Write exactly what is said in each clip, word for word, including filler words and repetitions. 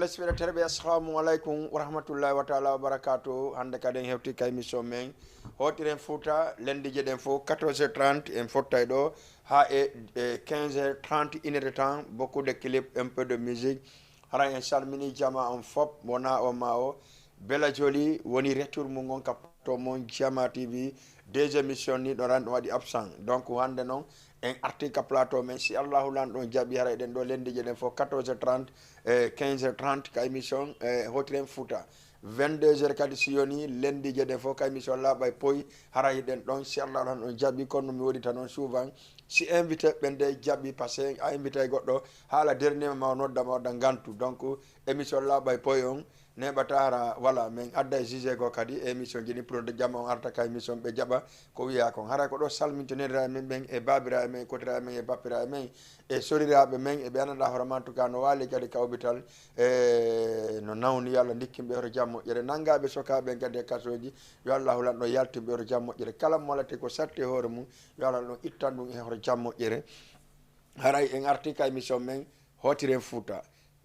Téléspectateur ɓe, assalamu aleykum wa rahmatullahi wa taala wa barakatuh. Hannde kadi en hewti ka émission men Hootiren Fuuta, lenndiije ɗen fof, quatorze heures trente, en fottay ɗo haa e, e quinze heures trente, une heure de temps, beaucoup de clips, un peu de musique. Hara en salmini jama on fop, wona o ma o. Bella Jolie woni retour mum on ka plateau mon Jama T V. Deux émissions ni ɗo ran ɗum waɗi absent. Donc hannde noon en arti ka plateau men, si Allahu Lanɗo on jaɓi, hara eɗen ɗo lenndiije ɗen fof, quatorze heures trente, e quinze heures trente ka émission, e Hootiren Fuuta. Vingt-deux heures kadi si yoni, lenndiije ɗen fof ka émission Laaɓa e Poy, hara hiɗen ɗon, si Allahu Lanɗo on jaɓi. Kono mi woɗɗita noon souvent, si invité ɓe nde jaɓi, parce que a invité goɗɗo, haala dernier ma o nodda, ma wadda ngantu. Donc émission Laaɓa e Poy on, neɓata hara, voilà, min adda e juge goo kadi e émission ji ɗin pour nde jamma on arta ka émission ɓe jaɓa ko wiya kon. Haray ko ɗo salmintonira e men ɓen e baabiraaɓe men, e kotiraaɓe men, e bappiraaɓe men, e soriraaɓe men, e ɓe anndanɗaa hoore ma, en tout cas, no waali kadi ka hôpital, e no nawni, yo Allah ndikkin ɓe hoto jam moƴƴere. Nanngaaɓe sokaaɓe ɓen kadi e kasooji, yo Allahu Lanɗo yaltin ɓe hoto jam moƴƴere. Kala mo lati ko satti e hoore mum, yo Allah Lanɗo ittan ɗum e hoto jam moƴƴere. Haray en arti ka émission men Hootiren Fuuta.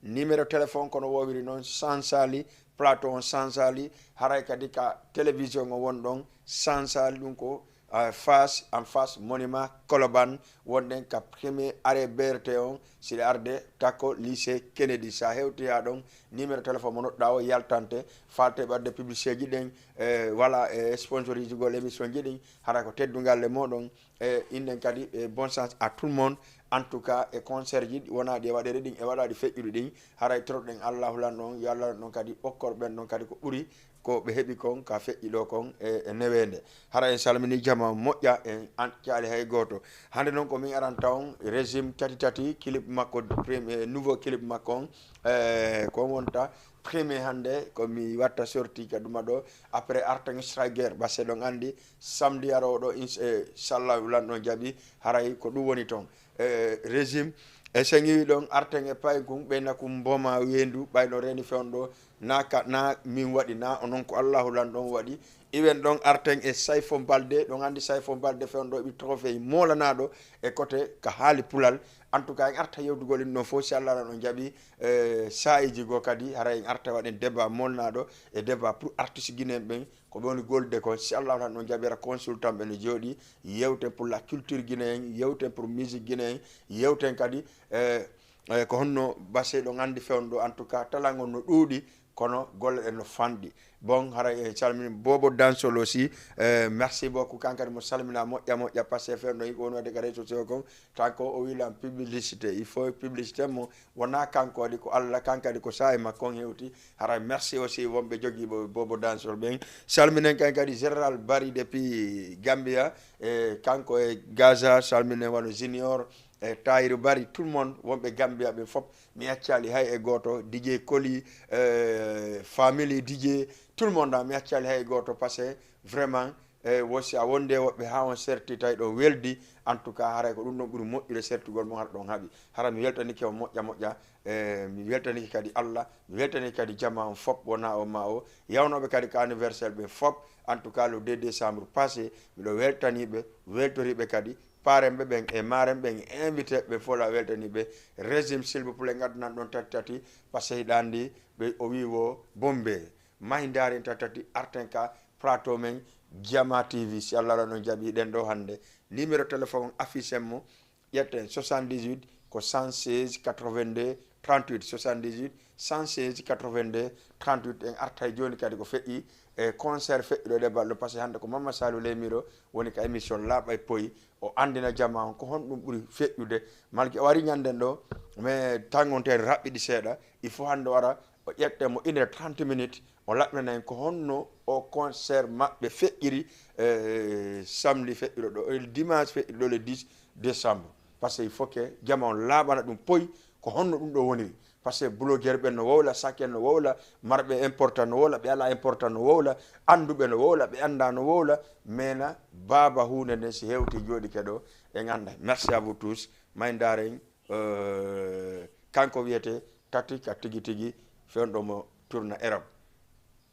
Numéro téléphone kono wowiri noon sansaali, plateau on sansaali, haray kadi ka télévision on won ɗon sansaali, ɗum ko, ah, face, en face monument Colobane, wonɗen ka premier arrêt B R T on, siɗa arde takko lycée Kennedy. Sa hewti haa ɗon, numéro téléphone mo noɗɗa o yaltante, falte ɓadde publicité ji ɗin, e, voilà, e sponsorisugol émission ji ɗin, hara ko teddungal e moɗon. E innen kadi, e, bonne chance à tout le monde. En tout cas, e concert ji wona ɗi e waɗeede ɗin, e waɗa ɗi feƴƴuɗi ɗin, haray toroɗen Allahu Lanɗo on, yo Allah Lanɗo on kadi okkor ɓen ɗon kadi ko ɓuri ko ɓe heɓi kon ka feƴƴi ɗo kon e, e neweende. Hara en salmini jama moƴƴa, en accaali hay gooto. Hannde noon ko min aranta on régime tati tati, clip makko, premier, nouveau clip makko on, e, ko wonta premier hannde ko mi watta sorti ka ɗuma ɗo. Après artan Striker, parce que ɗon anndi samedi arooɗo, ins-, e, inchallah, Lanɗo on jaɓi, haray ko ɗum woni toon. E, régime, e, so ngiwi ɗon arten e pay kun, ɓeyna kun mboma weendu, ɓay no reeni fewndo, na ka, na min waɗi, na onon, ko Allahu Lanɗo on waɗi. Iwen ɗon arten e Sayfo Balde, ɗon anndi Sayfo Balde fewndo ɓi trophée moolanaaɗo e côté ka haali pulal. En tout cas, en arta yewtugol ɗin ɗon fof, si Allah Lanɗo on jaɓi, e, saa'iiji goo kadi, haray en arta waɗen débat molnaaɗo e débat pour artiste guinéen ɓen, ko ɓe woni gollude kon. Si Allah Lanɗo on jaɓi, hara consultant ɓe no jooɗi, yewten pour la culture guinéen, yewten pour musique guinéen, yewten kadi, e, e, ko honno basey ɗon anndi fewndo ɗo. En tout cas, talangol no ɗuuɗi, kono golle ɗen no fanɗi. Bon, haray en calmini Bobo Dancehall aussi. E, merci beaucoup. Kankadi mo salmina moƴƴa moƴƴa, parce que fewndo ɗo yimɓe woni waɗde ka réseaux sociaux kon, tan ko o wi lan publicité. Il faut publicité mo, wona kanko waɗi, ko Allah, kankadi ko saa'i makko on hewti. Haray merci aussi wonɓe jogiiɓe Bobo Dancehall ɓen. Salminen kankadi Général Bari depuis Gambia, e kanko e Gaza, salminen wano Junior, e Tayiru Bari, tout le monde, wonɓe Gambia ɓen fop, mi accaali hay e gooto, D J Koli, e family D J, tout le monde, mi accaali hay e gooto, parce que vraiment, e wo si a wonde woɓɓe haa on serti tawi ɗon weldi, en tout cas, haray ko ɗum ɗon ɓuri moƴƴude sertugol mo, hara ɗon haaɓi. Hara mi weltanike on moƴƴa moƴƴa, e mi weltanike kadi Allah, mi weltanike kadi jama on fop, wona o ma o, yawnooɓe kadi ka anniversaire ɓe fop, en tout cas, le deux décembre passé, miɗo weltaniɓe, weltoriɓe kadi, parenɓe ɓen e marenɓe ɓen e invité ɓe fof la weltani ɓe. Régime, s'il vous plaît, ngaddanan ɗon tati tati, parce que hiɗa anndi ɓe o wi wo Bombe. Mahi ndaaren tati tati, arten ka plateau men Jama T V, si Allah ɗon jaɓi ɗen ɗo hannde. Numéro téléphone on affiche mo, ƴetten soixante-dix-huit ko cent seize quatre-vingt-deux trente-huit, soixante-dix-huit cent seize quatre-vingt-deux trente-huit. En artay jooni kadi ko feƴƴi e concert feƴƴuɗo ɗe balɗe, parce que hannde ko Mamma Saliou Ley Miro woni ka émission Laaɓa e Poyi, o anndina jama on ko honɗum ɓuri feƴƴude. Malgré o ari ñannden ɗo, mais tangonte en raɓɓiɗi seeɗa, il faut hannde o ara, o ƴette mo une heure trente minutes, o laɓɓinana en ko honno o concert maɓɓe feƴƴiri, e samedi feƴƴuɗo ɗo, e dimanche feƴƴuɗo le dix décembre. Parce que il faut que jama on laaɓana ɗum poyi, ko honno ɗum ɗo woniri. Parce que blogueur ɓen no wowla, sakken no wowla, marɓe important no wowla, ɓe ala important no wowla, annduɓe no wowla, ɓe annda no wowla, mais na baaba huunde nden si hewti jooɗike ɗo, en annda. Merci à vous tous. May ndaaren, euh, kanko wiyete tati ka tigi tigi fewndo mo tourna Europe.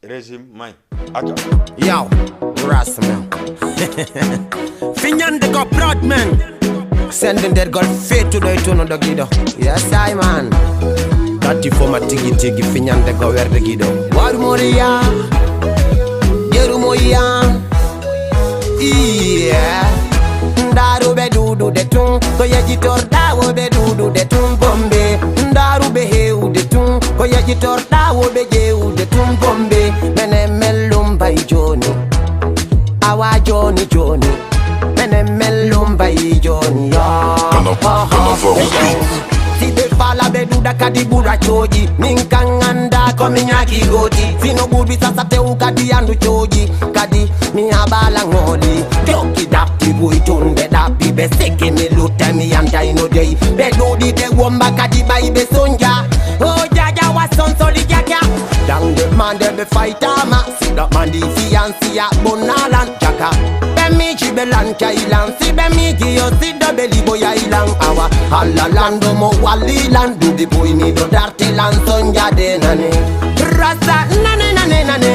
Régime may. Aca. Yow, Ras man. Fiñande ko prod man. Sende nder gol feetuɗo e tunuɗo giɗo. Yes, I man. That Ti foma tigi tigi fiñande go werde giɗo. Waɗu mo riya, yeru mo yiya. Iye. Ndaru ɓe duudude tun, ko yejitorɗa wo ɓe duudude tun bombe. Ndaru ɓe hewde tun, ko yejitorɗa wo ɓe ƴewde tun bombe. Mene mellum bay joni, awa joni joni. Mene mellum bay joni yo. Kana- Kana Varo Beat. Si ɓe fala ɓe duuda kadi ɓura cooji. Min kan anda ko mi ñaaki gooti. Sino ɓurɓi sasa tew kadi andu cooji. Kadi mi haɓala ŋooli. Jokki ɗaɓɓi buy tunde ɗaɓɓi ɓe sikki mi lutta mi yantay no dey. Ɓe ɗuuɗi de womba kadi ɓay ɓe sonja. O jaja wa sonsoli jaja. Dangde mande ɓe faytama. Siɗa mandi fiyansiya ɓonnalan jaka. Ɓe miiji ɓe lantay lan. Si ɓe miiji yo siɗɗo ɓe liɓoyay lan. Awa halla lanɗo mo walli lan. Duuɓi buy miɗo darti lan sonjade nane. Rasta nane nane nane.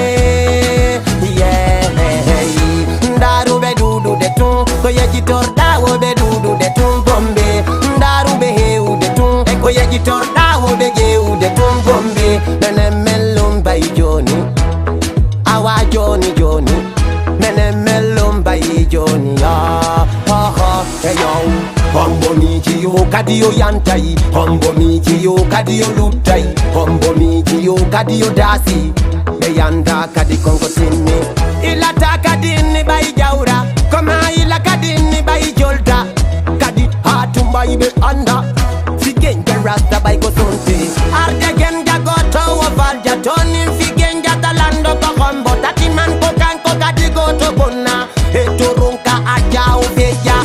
Yeah. Ndaru ɓe duudude tun, ko yejitorɗa wo ɓe duudude tun bombe. Ndaru ɓe hewde tun, e ko yejitorɗa wo ɓe ƴewde tun bombe. Mene mellum bay joni, awa joni joni. Mene mellum bay joni ya. Ho ho, hey yo. Hombo miiji yo kadi yo yantay. Hombo miiji yo kadi yo luttay. Hombo miiji yo kadi yo daasi. Ɓe yanda kadi konko tinni. Ilata kadi ni ɓay jawra. Koma ila kadi ni ɓay jolta. Kadi ha tumba iɓe anda. Figenja rasta ɓay ko sonte. Arde genja goto wo falja. Tonin figenja talando ko hombo. Tati man ko kanko kadi goto bonna. E toronka aja o feja.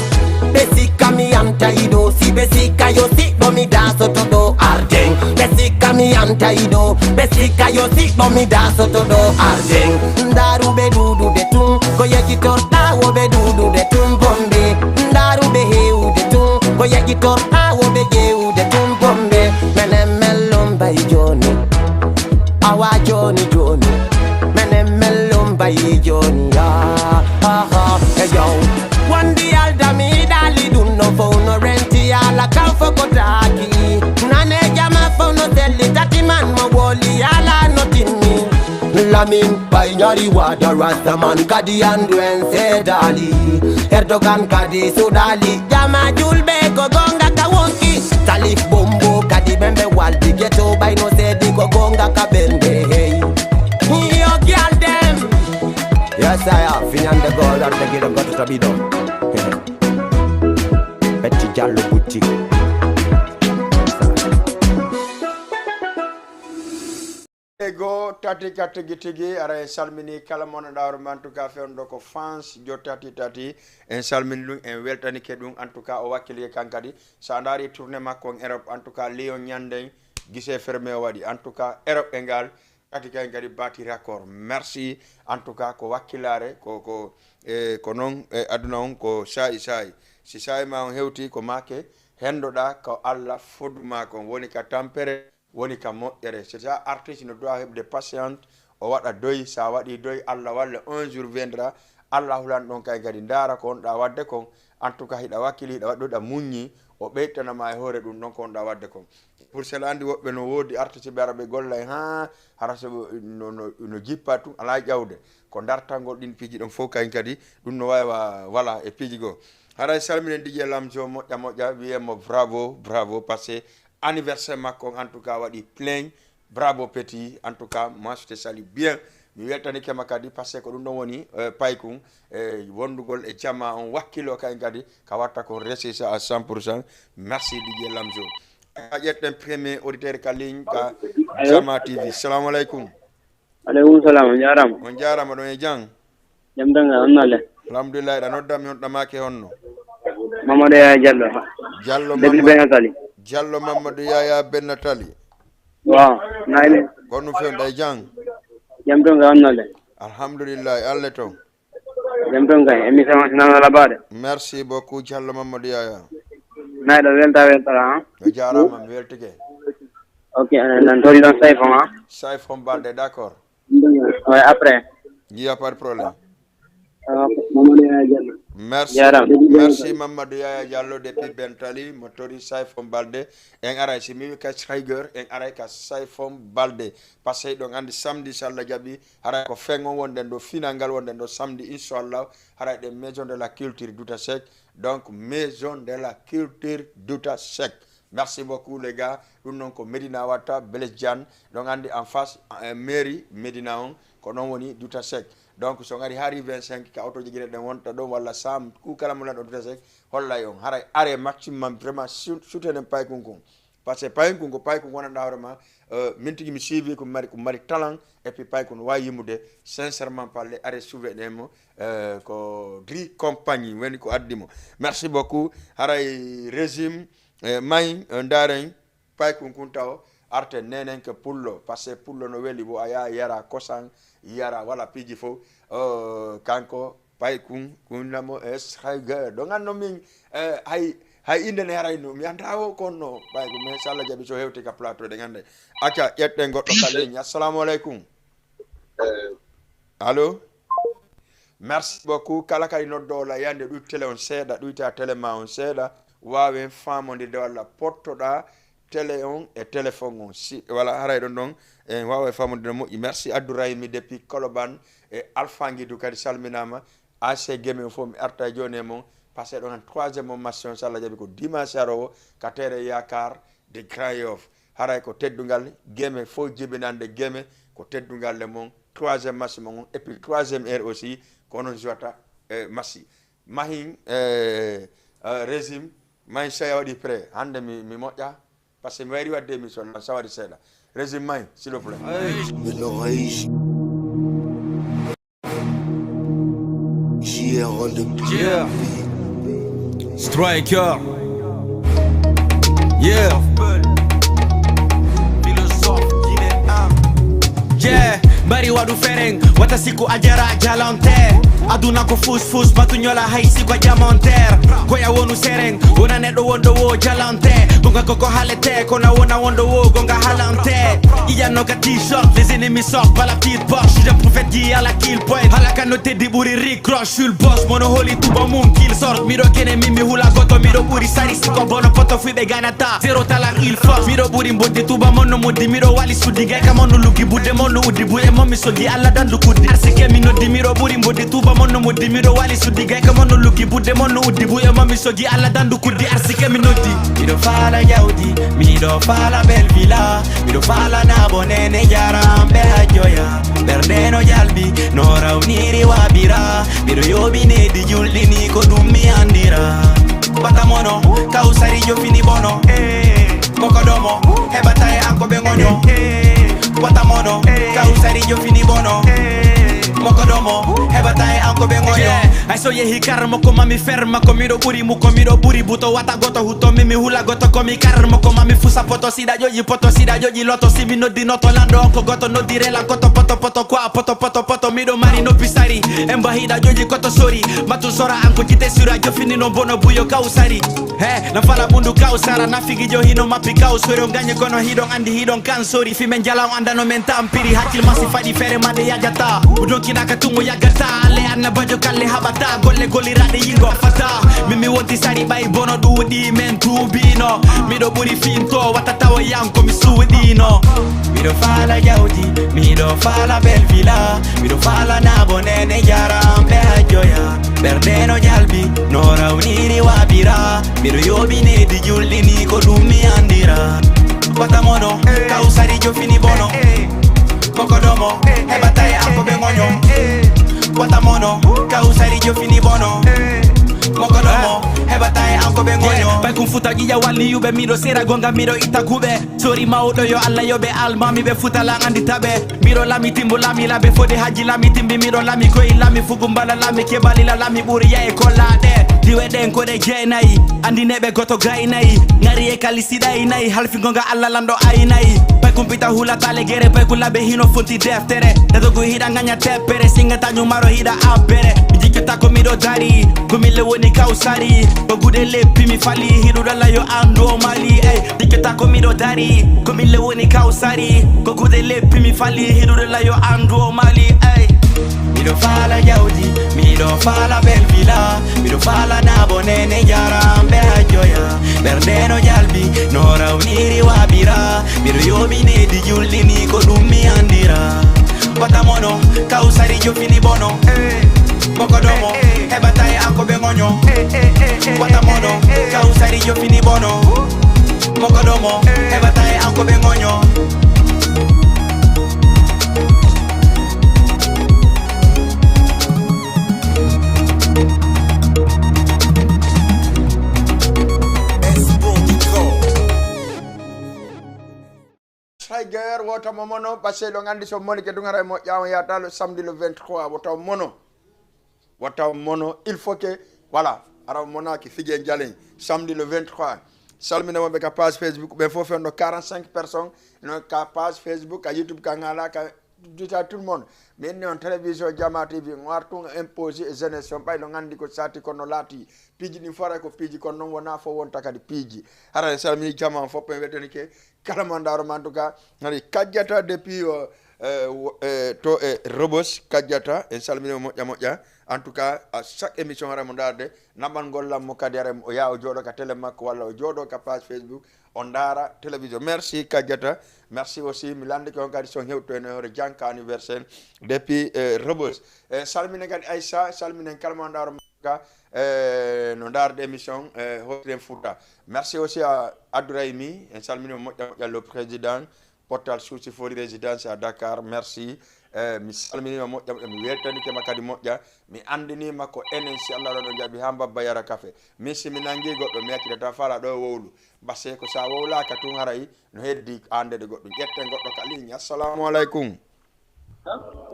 Ɓe sikka mi yanta iɗo. Si ɓe sikka yo siɗɗo mi dasoto ɗo arden. Ɓe sikka mi yanta iɗo. Ɓe sikka yo siɗɗo mi dasoto ɗo arden. Ndaru ɓe duudude tun, ko yejitorɗa wo ɓe duudude tun bombe. Ndaru ɓe hewde tun, ko yejitorɗa wo ɓe ƴewde tun bombe. Mene mellum bay joni, awa joni joni. Mene mellum bay joni ya. Aha, hey yo. Wondi alda mi yiɗali ɗum no fow no renti ala kam fo ko taaki. Nane jama fow no selli tati man mo woli ala no timmi. Lamin bay ñari wada rastaman kadi andu en seedali. Erdogan kadi suɗali. Jama julɓe ko gonga ka wonki. Salif bombo kadi ɓe ɓe waldi geto ɓay no seedi ko gonga ka ɓernde hey. Yo gyal dem. Yes I am. Fiñande gol arde giɗo goto taɓi ɗo. Betti Jallo boutique. Ego tati ka tigi tigi ara en salmini kala mon ɗawro ma en tout cas fewndo ko fans jo tati tati. En salmini ɗum en weltanike ɗum en tout cas o wakkilike kan kadi. Sa ndaari tourné makko en Europe en tout cas Lyon ñanden gise fermé o waɗi en tout cas Europe e ngal. Kadi kay kadi bati raccord merci. En tout cas ko wakkilare ko ko e ko noon e aduna on ko saa'i saa'i. Si saa'i ma on hewti ko make hendoɗa ko Allah foduma kon woni ka tampere. Woni ka moƴƴere. C'est ça artiste no doit heɓde patiente o waɗa doy sa waɗi doy Allah walla un jour viendra. Allah hulan ɗon kay kadi ndaara ko on ɗa waɗde kon. En tout cas hiɗa wakkili hiɗa waɗi ɗo ɗa muññi. O ɓeytanama e hoore ɗum ɗon ko on ɗa waɗde kon. Pour cela andi woɓɓe no woodi artiste ɓe ara ɓe golla e ha hara so no, no, no jippa tun ala ƴawde. Ko dartangol ɗin piiji ɗon fof kañ kadi ɗum no wawa wala e piiji goo. Haray salminen Didier Lamzo moƴƴa moƴƴa wiyemo bravo bravo parce que anniversaire makko on en tout cas waɗi plein. Bravo petit en tout cas moi je te salue bien. Mi weltanike ma kadi parce que ko ɗum ɗon woni eh, paykun e wondugol e jama on wakkilo kay kadi ka watta kon resisa à cent pour cent. Merci Didier Lamzo. A ƴetten premier auditeur ka ligne ka jama T V. Salamu aleykum. Aleykum salam, on jarama. On jarama ɗon e jam. Jam tan ga onnale. Alhamdulillah eɗa nodda mi on ɗamake honno? Mamadou Yaya Diallo. Diallo Mamadou Benatali. Diallo Mamadou Yaya Benatali. Waaw nayne. Gonɗum fewɗa e jam. Jam tan ga onnale. Alhamdulillah Allah ton. Jam tan ga émission o sinano labade. Merci beaucoup Diallo Mamadou Yaya. Nayɗo welta weltata ha. O jarama mi weltike. Ok nan tori ɗon sayfon ha. Sayfon balde d'accord. Ouais, après. Il n'y a pas de problème. Ok. Merci, merci Mamadou Yaya Diallo depuis Bentali, mo tori Saifon Balde. En aray si mi wi ka Striker, en aray ka Saifon Balde. Parce que ɗon andi samedi, si Allah jaɓi, haray ko fengo wonɗen ɗo, final ngal wonɗen ɗo samedi, inchallah, haray ɗe Maison de la Culture Douta Seck. Donc, Maison de la Culture Douta Seck. Merci beaucoup, les gars. Ɗum noon ko Médina watta, Blaise Diagne, ɗon andi en face, eh, mairie Médina on, ko ɗon woni Douta Seck. Donc, so ngari hari vingt-cinq, ka auto jogire ɗen wonta ɗon, walla Sam, ku kala mo lanɗo Douta Seck, hollay on. Haray are maximum, vraiment, su-, soutenir paykun kun. Parce que paykun kun, ko paykun wonanɗa hoore ma, eh, min tigi mi suivi ko mari, ko mari talent, et puis paykun wawi yimude, sincèrement parler, are souvenir mo, eh, ko Dri Compagnie, woni ko addi mo. Merci beaucoup. Haray régime, eh, may, eh, ndaren, paykun kun taw, arte nenen ke pullo, parce que pullo no weli, wo a ya yara kosan, yara wala piiji fof, eh, kanko, paykun, kun namo, eh, Striker. Ɗo nganno min, eh, hay, hay innde ne haray no, mi annda o kon no, paykun, mais so Allah jaɓi so hewti ka plateau ɗe ngannde. Acca, ƴetten goɗɗo ka ligne. Assalamu aleykum. Allo? Merci beaucoup. Kala kadi noddoowo la yande ɗuyta télé on seeɗa, ɗuyta télé ma on seeɗa. Waawen faamondirde walla pottoɗaa télé on e téléphone on. Si, wala haray ɗon ɗon, en waawa faamondirde moƴƴi. Merci Abdourahimi depuis Colobane e Alpha Ngidou kadi salminaama. A C Geme on fof mi arta e jooni e mon. Parce que ɗon han troisième on match on, so Allah jaɓi ko dimanche aroowo ka terrain Yakar de Grand Yoff. Haray ko teddungal Geme fof jibinande Geme, ko teddungal le mon. Troisième match mon on, et puis troisième heure aussi, ko onon jouata, eh, match. Mahin, eh, eh, régime, mahin so a waɗi prêt, hannde mi, mi moƴƴa, parce que mi wayri waɗde émission, lan so a waɗi seeɗa. Régime mahin, s'il vous plaît. Miɗo hoy J R on the Yeah. Striker. Yeah. Yeah. Mbari waɗu fereng, wata siku a jara jalante. Aduna ko fus fus, batu ñola hay siko jamanter. Koya wonu sereng, wona neɗɗo wonɗo wo jalante. Gonga koko halete, kona wona wonɗo wo gonga halante. Iyanno ka t-shirt, les ennemis sortent par la petite porte. Je suis un prophète qui a la kill point. Halaka no teddy ɓuri Rick Ross, je suis le boss. Mono holi tuba mum kill sort. Miɗo kene mimi hula goto, miɗo ɓuri sari siko bono poto fuiɓe ganata. Zéro talar il force. Miɗo ɓuri mboddi tuba monno moddi, miɗo wali suddi gay ka monno luggi budde monno uddi buye mon mi soggi Allah dandu kuddi. Arsike mi noddi, miɗo ɓuri mboddi tuba monno moddi, miɗo wali suddi gay ka monno luggi budde monno uddi buye mon mi soggi Allah dandu kuddi. Arsike mi noddi. Miɗo faala jawdi, miɗo faala bel villa, miɗo faala nabo nene jaram be hajjoya. Ɓernde no jalbi, no rawniri wabira, miɗo yoɓi nedi julɗini ko ɗum mi andira. Bata mono, kawsari jofini bono. Moko domo, heɓata e an ko ɓe gonyo. Bata mono, kawsari jofini bono. Moko domo, heɓata e an ko ɓe gonyo. Yeah, ay so yehi kar moko mami fer mako miɗo ɓuri mu ko miɗo ɓuri buto wata goto huto mimi hula goto komi kar moko mami fusa poto siɗa ƴoƴi poto siɗa ƴoƴi loto simi noddi noto lanɗo on ko goto noddi rela koto poto poto quoi poto poto poto miɗo mari noppi sari en mbahiɗa ƴoƴi koto sori matu sora an ko jite sura jofini no bono buyo kawsari he na fala ɓundu kawsara na figi jo hino mappi kawsori on gañe kono hiɗon andi hiɗon kan sori fi men jala on andano men tampiri hakkil masi faɗi fere made yajata udonkina ka tumu yagata alle annabajo kalle haɓata golle goliraɗe yingo fata mimi wonti sari ɓay bono ɗuuɗi men tuubino miɗo ɓuri finto wata tawa yan komi suuɗino miɗo faala jawdi miɗo faala bel villa miɗo faala nabo nene jaram ɓe hajjoya ɓerɗe no jalbi no rawniri wabira miɗo yoɓi nedi julɗini ko ɗum mi andira wata mono kawsari jofini bono moko domo heɓata e an ko ɓe goño wata mono kawsari jofini bono moko domo heɓata e an ko ɓe goño bay kum futa ƴiƴa walli yuɓe miɗo sera gonga miɗo itta kuɓe sori mawɗo yo allah yoɓe almami ɓe futa lan andi taɓe miɗo lami timbo lami laɓe fode haji lami timbi miɗo lami koye lami fugu mbala lami kebalila lami ɓuri yaye kollaɗe diwe ɗen koɗe jeenayi andineɓe goto gaynayi ngari e kalisiɗa e nayi halfi gonga allah lanɗo aynayi pay kumpita hulata legere pay kulaɓe hino fonti deftere dadogu hiɗa gaña teppere singata ñumaro hiɗa abbere mi jiccata ko miɗo dari ko mille woni kawsari ko gude leppi mi fali hiɗuɗo layo andu o mali ey jiccata ko miɗo dari ko mille woni kawsari ko gude leppi mi fali hiɗuɗo layo andu o mali ey Miɗo faala jawdi, miɗo faala belvila, miɗo faala naabo nene jaram ɓe hajjoya. Ɓernde no jalbi, no rawniri waɓira, miɗo yoomi nedi julɗini ko ɗum mi andira. Wata mono, kawsari jofini bono. Boko domo, heɓata e an ko ɓe ŋoño. Wata mono, kawsari jofini bono. Boko domo, heɓata e an ko ɓe ŋoño. Tiger, wota mo mono, parce que ɗon andi so moni ke ɗum haray moƴƴa on yahata le samedi le vingt-trois, wota mo mono. Wata on mono, il faut que, voilà, ara on monaki fije jalen, samedi le vingt-trois. Salmina wonɓe ka page Facebook, ɓen fof fewndo quarante-cinq personnes, non ka page Facebook, ka YouTube, ka ŋala, ka dita tout le monde. Min ni on télévision Jama T V, on artu on imposé e jeunesse on, ɓay ɗon andi ko sati kono laati. Piiji ɗin fof haray ko piiji, kono non wona fof wonta kadi piiji. Haray salmini jama on fof, ɓen wetanike kala mo ndaaro ma, en tout cas, hari Kajjata depuis, euh, euh, wo- euh, to e Rebeuss, Kajjata, en salmini mo moƴƴa moƴƴa. En tout cas, à chaque émission, haray mo ndaarde, naɓan ngol lammo kadi, haray o yaha o jooɗo ka télé makko, walla o jooɗo ka page Facebook, o ndaara télévision. Merci Kajjata, merci aussi, mi landike on kadi son hewto en e hoore Janka anniversaire depuis, euh, Rebeuss. E salminen kadi Aïssa, salminen kala mo ndaaro ma ka, eh, no ndaarde émission, eh, Hotiren Fouta. Merci aussi à Abdourahimi, en salmini mo moƴƴa moƴƴa, le président Portal Souci Foli Résidence à Dakar. Merci. Eh, mi salmini mo moƴƴa moƴƴa, mi weltanike ma kadi moƴƴa. Mi andini ma ko enen, si Allah ɗon o jaɓi, ha mbabba yara kafe. Min si mi nangi goɗɗo, mi accitata faala ɗo wowlu. Parce que ko sa wowlaka tun haray no heddi andede goɗɗum. Ƴetten goɗɗo ka ligne. Assalamu alaikum.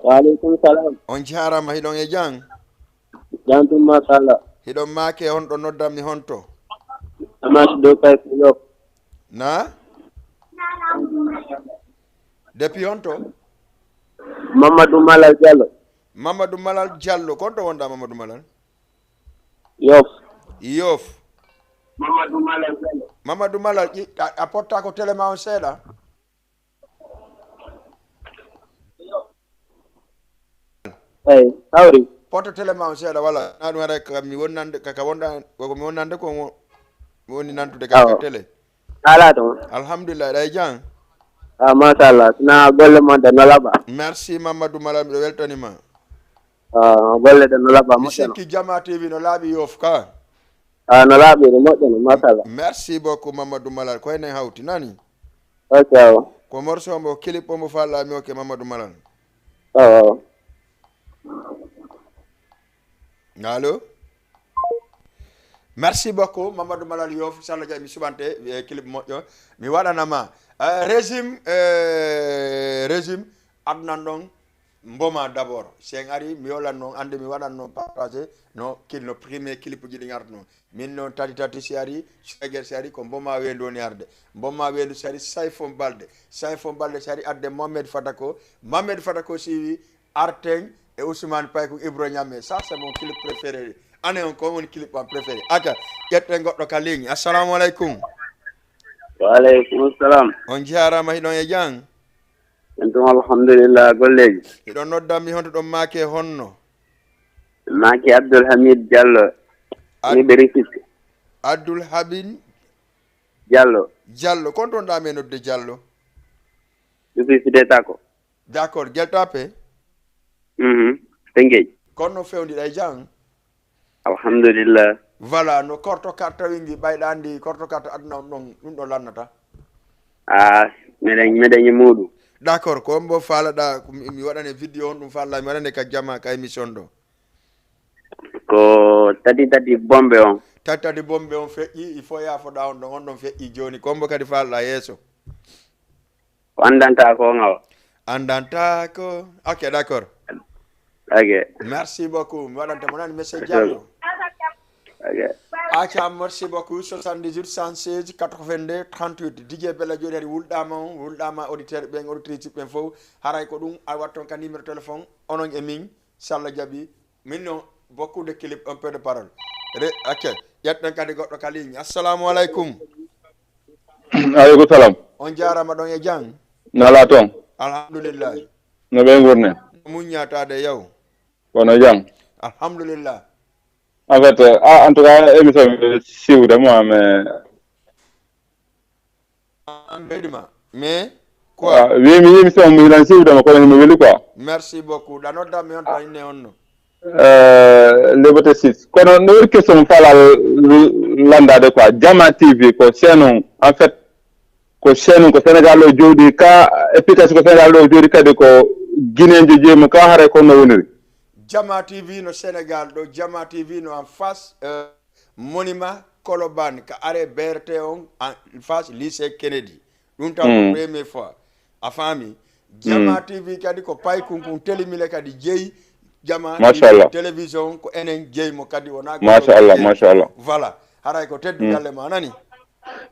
Wa alaikum salam. On jarama, hiɗon e jam? Jam tun, machallah. Hiɗon maake, honɗo noddanmi honto? Amas Dokay Fulo. Na? Depuis honto? Mamadou Malal Diallo. Mamadou Malal Diallo. Konto wonda Mamadou Malal? Yof. Yof. Mamadou Malal Diallo. Mamadou Malal, ƴi- a, a potta ko télé ma on seeɗa? Eyi, hawri. Poto télé ma on seeɗa, wala. Na ɗum haɗa ka mi wonnande, ka, ka wonda, ko mi wonnande ko mo, mi woni nantude ka, ka Awa. Télé. Ala toon. Alhamdulillah, ɗa e jam? Ah, machallah. Sina golle mon ɗe no laɓa. Merci, Mamadou Malal, miɗo weltanima. Ah, golle ɗe no laɓa, mi moƴƴa no. Sikki Jama T V no laaɓi yof ka. Ah, no laaɓi, no moƴƴa no, machallah. Merci beaucoup, Mamadou Malal. Ko enen hawti, nani? Ok, awa. Ko morceau mo, clip mo falla mi, ok, Mamadou Malal. Awa, awa. Allo? Merci beaucoup, Mamadou Malal Yoff, so Allah jaɓi mi suɓante, eh, clip moƴƴo. Mi waɗanama, eh, régime, eh, régime, adnan ɗon, mboma d'abord. Si en ari, mi yolan noon, ande mi waɗan noon partagé, no kil, no premier clip ji ɗi ngarta noon. Min noon tati tati si ari, Schweiger si ari, ko mboma weendu woni arde. Mboma weendu si ari, Sayfon Balde. Sayfon Balde si ari, adde Mohamed Fatako. Mohamed Fatako si wi, arten e Ousmane Paye ko Ibro Ñamme. Ça, c'est mon clip préféré. Ane on, ko woni clip am préféré. Aka, ƴetten goɗɗo ka ligne. Assalamu alaikum. Wa alaikum salam. On jarama, hiɗon e jam? En tun, alhamdulillah, golleji. Hiɗon noddan mi honto ɗon maake honno? Maake Abdoul Hamid Diallo. Ad- Ni ɓe risifte. Abdoul Habib Diallo. Diallo. Kon ton ɗa me nodde Diallo? Risifte tako. D'accord, geltape? Mhm. Tengej. Kono fewndi ɗa e jam? Alhamdulillah. Voilà, no korto karta wingi, ɓayɗa andi korto karta aduna on ɗon, ɗum ɗo lannata. Ah, meɗen, meɗen e muɗum. D'accord, ko mbo falaɗa, ko mi, mi waɗane vidéo on ɗum falla, mi waɗane ka jama, ka émission ɗo. Ko tati tati bombe on. Tati tati bombe on feƴƴi, il faut yafoɗa on ɗon, on ɗon feƴƴi joni, ko mbo kadi falaɗa yeeso. Ko andanta ko ngawa. Andanta ko. Ok, d'accord. Ok. Merci beaucoup. Mi waɗanta mo nani, monsieur Diallo. Ok. Aca, merci beaucoup. Soixante-dix-huit, cent seize, quatre-vingt-deux, trente-huit. D J Bella Joni hari wulɗama on, wulɗama auditeur ɓen, auditrice ɓen fof. Haray ko ɗum a watton ka numéro téléphone, onon e min, si Allah jaɓi. Min no beaucoup de clip, un peu de parole. Re, ok. Ƴetten kadi goɗɗo ka ligne. Assalamu alaikum. Aleykum salam. On jarama, ɗon e jam? Nala toon. Alhamdulillah. No ɓe ngurne? No muññataade yaw. Kono jam. Alhamdulillah. En fait, ah, en tout cas, émission mi siwde mo, mais An ɓeydi ma. Mais quoi? Ah, wi mi émission mi lan siwde mo, kono mi weli quoi. Merci beaucoup. Ɗa nodda mi on ɗo inne on no. Euh, Liberté six. Kono no woni question falal landade quoi. Jama T V ko chaîne on, en fait, ko chaîne on ko Sénégal ɗo jooɗi ka, efficace ko Sénégal ɗo jooɗi kadi ko Guinéen jeemu ka haray ko no woniri. Jama T V no Sénégal ɗo, Jama T V no en face euh, monument Colobane ka are B R T on en face lycée Kennedy. Ɗum taw ko première fois. A faami? Jama T V kadi ko pay kunkun telimile kadi jeyi Jama Machallah. Télévision ko enen jeyi mo kadi wona Machallah, machallah. Voilà. Haray ko teddu galle ma nani.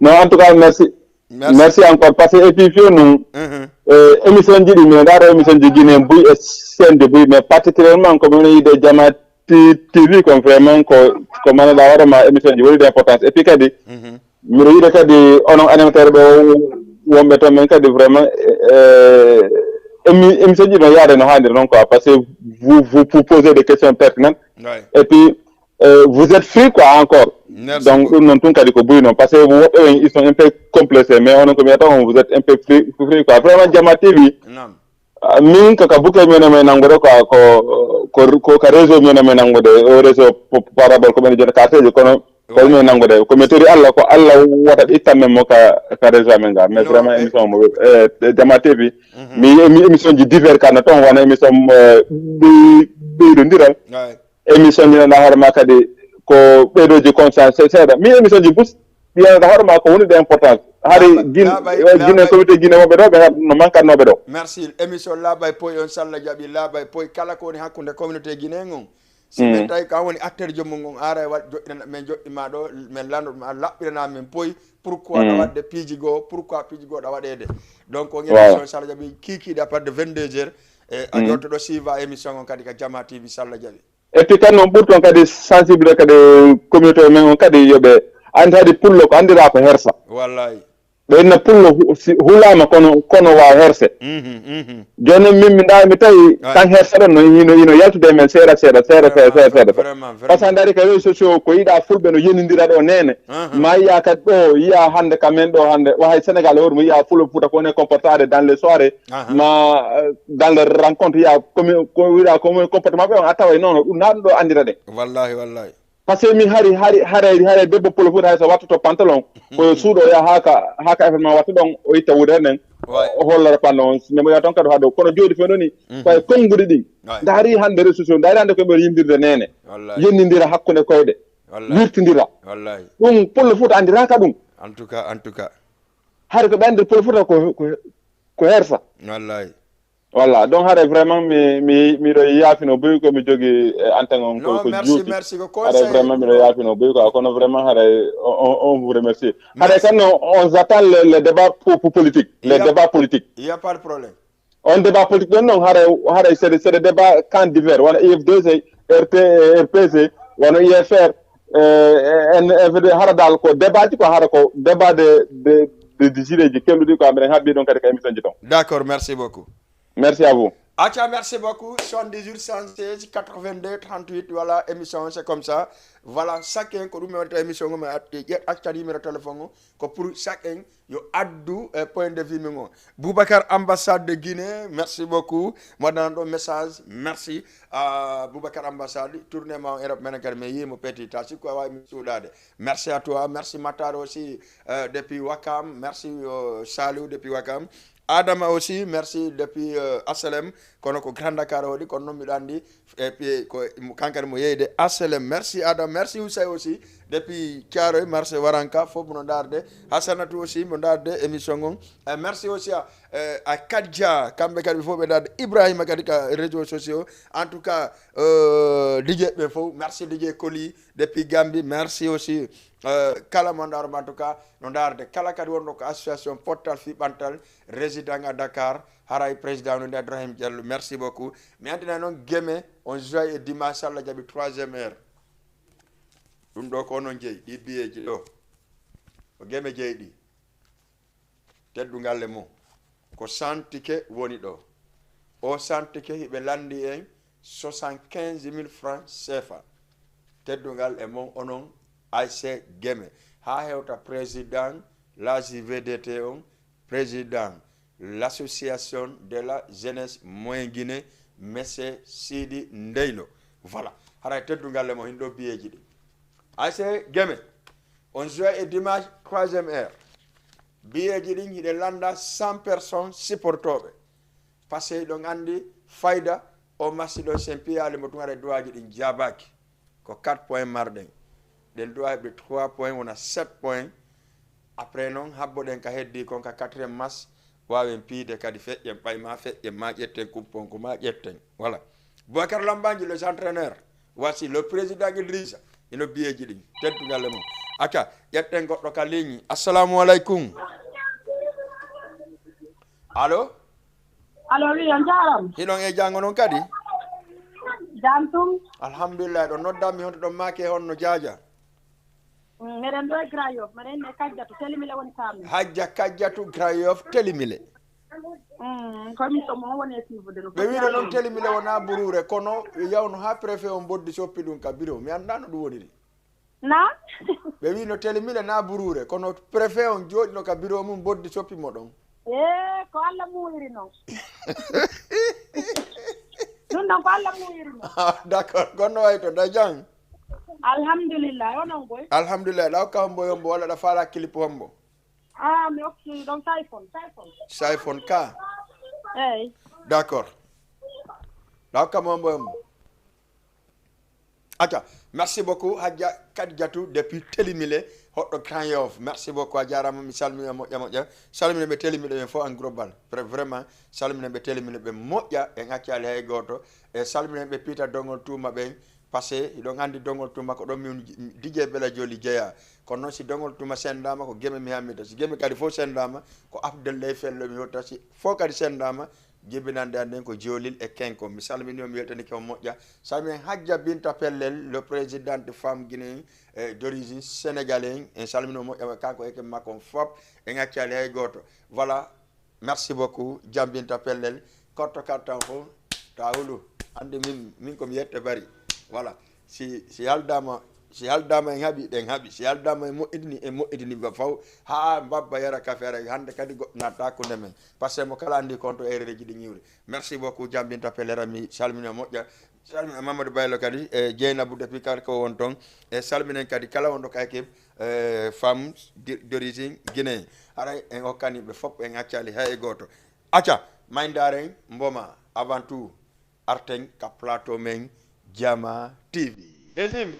Non, en tout cas, merci. Merci. Merci encore. Parce que et puis, fiyo non, Mhm. euh, émission ji ɗi, mais ɗaɗo émission ji Guinée buy e chaîne de buy, mais particulièrement comme on yiɗe Jama T- TV comme vraiment ko ko manaɗa waɗama émission ji woni d'importance. Et puis kadi Mhm. miɗo yiɗa kadi onon animateur ɓe wonɓe toon men kadi vraiment euh, émi- émission ji no yaade no haaniri noon quoi, parce que vous vous vous posez des questions pertinentes. Ouais. Et puis euh, vous êtes free quoi encore. Merci Donc beaucoup. Ɗum noon tun kadi ko buy noon, parce que woɓɓe ɓen ils sont un peu complexés, mais onon ko mi wiyata on, vous êtes un peu free, free quoi. Vraiment Jama T V, Naam. ah, min kaka buke mino men nanngude quoi, ko ko ko ka réseau mino men nanngude, o réseau po- parabole ko ɓen joni quartier ji, kono ko min nanngude ko mi tori Allah ko Allah wata ɓe ittan men mo ka ka réseau amen ga. Mais Non, vraiment mais- émission mo eh, Jama T V, mi mi émission ji divers kana ton wona émission euh, ɓey- ɓeydondiral. Ouais. Émission ji nana hoore ma kadi ko ɓeydoji conscience se- seeɗa. Mi émission ji bus ɓiyanata hoore ma ko woni de importance. Hari Laaɓa- Guine laaɓay- Guine laaɓay- comité Guine woɓɓe ɗo ɓe no mankat noɓe ɗo. Merci. Émission laaɓay poy on salla jaɓi laaɓay poy kala ko woni hakkunde communauté Guinée on. Si min tawi ko an woni acteur jommum on ara e waɗ joɗɗinana men joɗɗima ɗo men lanndo ɗum a laɓɓirana men poy pourquoi ɗa waɗde piiji goo pourquoi piiji goo ɗa waɗede. Donc on Voilà. Émission salla jaɓi kiikiiɗe à partir de vingt-deux heures e a jottoɗo suiva émission on kadi ka Jama T V salla jaɓi. Et puis kadi noon ɓuri toon kadi sensible kadi communauté men on kadi yoɓe andi hadi pullo ko andira ko hersa. Wallahi. Ɓe inna pullo hu- si hulama kono kono wa herse. Mhm, mhm. Jooni noon min mi ɗa mi tawi Ouais. tan hersa ɗon no ino ino yaltude men seeɗa seeɗa seeɗa seeɗa seeɗa seeɗa. Vraiment, Par ce que vraiment. Dari ka réseau sociaux ko yiɗa fulɓe no yenidira ɗo nene. Mhm. Ma yiya kadi ɗo yiya hande ka men ɗo hande wahay Sénégal hoore mo yiya fulo fuuta ko ne comportade dans les soirées. Aha. Ma euh, dans les rencontres yiya komi ko wiɗa komi comportement ɓe on a taway noon ɗum na ɗum ɗo andira ɗe. Wallahi wallahi. Par ce que mi hari hari haray haray debbo polo fuuta hay so wattoto pantalon ko suuɗo ya haka haka événement watta ɗon o itta wude nen. Ouais. O hollora pantalon on nemo ya toon kadi ha dow kono jooɗi fe ɗoni koye konnguɗi ɗin. Ouais. Ndaari hande réseau sociaux ndaari hande koye ɓe yindirde nene. Wallahi. Yennidira hakkunde koyɗe. Wallahi. Wirtidira. Wallahi. Ɗum polo fuuta andiraka ɗum. En tout cas, en tout cas. Hari ko ɓe andir polo fuuta ko ko ko hersa. Wallahi. Voilà donc haray vraiment mi mi miɗo yaafino buy ko mi jogi e anten on ko Non, ko merci, juuti. Merci ko Haray conseil. Vraiment miɗo yaafino buy quoi kono vraiment haray on on- on vous remercie. Haray Merci. Kan non on attend le, le débat po- po- politique. Les Yeah. Débats politiques. Il y a pas de problème. On débat politique ɗon non haray haray c'est des- c'est des débats camps divers wona I F D C, R T, R P C, wona I F R, euh, N F D hara dal ko débat ji ko hara ko débat de de de de jiɗeji kelluɗi ko ameɗen haɓɓi ɗon kadi ka émission ji ton. D'accord, merci beaucoup. Merci à vous. Acca, merci beaucoup. Soixante-dix-huit, cent seize, quatre-vingt-deux, trente-huit, voilà, émission, c'est comme ça. Voilà, chacun, ko ɗum mi waɗata émission, mi acca numéro téléphone, ko pour chacun, yo addu eh, point de vue mum o. Boubacar, ambassade de Guinée, merci beaucoup. Mo waɗanan ɗo message, merci. Ah, Boubacar, ambassade, tournée ma en Europe, menen kadi, mi yii mo petit, ta sikku a wawi mi suuɗade. Merci à toi, merci Matar aussi, euh, depuis Wakam, merci euh, Saliou depuis Wakam. Adama aussi, merci depuis euh, H L M. Kono ko Grand Dakar o waɗi, kono noon miɗo anndi e pi- ko kankadi mo yeyde H L M. Merci Adama, merci Ousay aussi depuis Thiaroye, marché Waranka, fof mo ndaarde. Hasanatu aussi mo ndaarde émission on. Eh, merci aussi à, eh, à Kadja, kamɓe kadi fof ɓe ndaarde. Ibrahima kadi ka réseaux sociaux. En tout cas, euh, D J ɓe fof, merci D J Koli depuis Gambie, merci aussi euh, kala mo ndaarde, en tout cas, no ndaarde. Kala kadi wonɗo ko association pottal fii ɓantal résident à Dakar, haray président no Ibrahim Diallo, merci beaucoup. Mi anndina noon Geme, on joue e dimanche, Allah jaɓi troisième heure. Ɗum ɗo ko onon jeyi, ɗi biyeeji ɗo. Ko Geme jeyi ɗi. Teddungal e mum. Ko santike woni ɗo. O santike hiɓe lanndi en soixante-quinze mille francs C F A. Teddungal e mon onon A S C Geme. Haa hewta président la J V D T on, président l'association de la jeunesse moyen Guinée, Monsieur Sidi Ndeylo. Voilà. Haray teddungal e mon hin ɗo biyeeji ɗi. A S C Geme, on juin e dimanche, troisième heure. Biyeeji ɗin hiɗe landa cent personnes supportooɓe. Parce que hiɗon anndi fayda o masi ɗo, sen piyaali mo tun, haray duwaaji ɗin jaabaaki. Ko quatre points marɗen. Ɗen duwa heɓde trois points, wona sept points. Après noon, habboɗen ka heddii kon ka quatrième match, waawen piyde kadi feƴƴen ɓay ma feƴƴen, ma ƴetten kuppon ko ma ƴetten. Voilà. Boubacar Lambanji, les entraîneurs. Voici le président Idrissa. Ino biyeeji ɗin. Teddungal e mum. Acca, ƴetten goɗɗo ka ligne. Assalamu aleykum. Allo? Allo, wi, on njaaraama. Hiɗon e janngo noon kadi? Jam tum. Alhamdulillah, ɗo noddanmi honto ɗon maake honno jaaja? Mm, meɗen ɗo e Grand Yoff, meɗen e Kajjatu, Telimile woni Kamil. Hajja Kajjatu Grand Yoff, Telimile. Mm, ko émission mo woni e suivre no. Ɓe wiino noon Telimile wona buruure, kono yawno haa préfet on boddi soppi ɗum ka bureau. Mi anndaa no ɗum woniri. Na? Ɓe wiino Telimile na buruure, kono préfet on jooɗino ka bureau mum boddi soppi mo ɗon. Ee, ko Allah muuyiri noon. Ɗum noon ko Allah muuyiri noon. Ah, d'accord, kono no wayi to, da jam? Alhamdulillah, onon boy? Alhamdulillah, ɗa hokka hombo yombo walla ɗa faala clip hombo? Ah, mi hokki ɗon Typhoon, Typhoon. Typhoon ka? Eey. D'accord. Ɗa hokka mo hombo yombo? Acca, merci beaucoup, Hajja Kadijatu depuis Telimile, hoɗɗo Grand Yoff. Merci beaucoup, a jaaraama, mi salmina moƴƴa moƴƴa. Salmina ɓe Telimile ɓen fof en global. Vra-, vraiment, salmina ɓe Telimile ɓe moƴƴa, en accaali hay gooto. E salmina ɓe Piita Dongol Tuuma ɓen, parce que hiɗon anndi Dongol Tuuma ko ɗon min D J Bela Joli jeyaa. Kono noon si Dongol Tuuma senndaama, ko Geme mi hammita. Si Geme kadi fof senndaama, ko Abdoulaye Fello mi hotta. Si fof kadi senndaama, jibinande an nden ko Joolil e Kenko. Mi salmini on, mi weltanike on moƴƴa. Salminen Hajja Binta Pellel, le président de femme guinéen, eh, d'origine sénégalais. En salmini on moƴƴa, kanko e ekip makko on fop. En accaali hay gooto. Voilà. Merci beaucoup, Jam Binta Pellel. Kotto kattan fof, ta hulu. Anndi min, min ko mi yette bari. Voilà. Si, si haldaama, si haldaama en haɓi, ɗen haɓi. Si haldaama en moƴƴitini, en moƴƴitini ba faw. Haa mbabba yara kafe ara, hannde kadi goɗɗo natta hakkunde men. Parce que mo kala anndi kon to erreur ji ɗi ñiwri. Merci beaucoup, Jam Binta Pellel, mi salmina moƴƴa. Salmina Mamadou Baylo kadi, e Dieynabou depuis kala ko won ton. E salminen kadi kala wonɗo ka équipe, e, femme di-, d'origine guinéen. Haray en hokkani ɓe fof, en accaali hay e gooto. Acca, may ndaaren mboma avant tout arten ka plateau men Jama T V. Deuxième.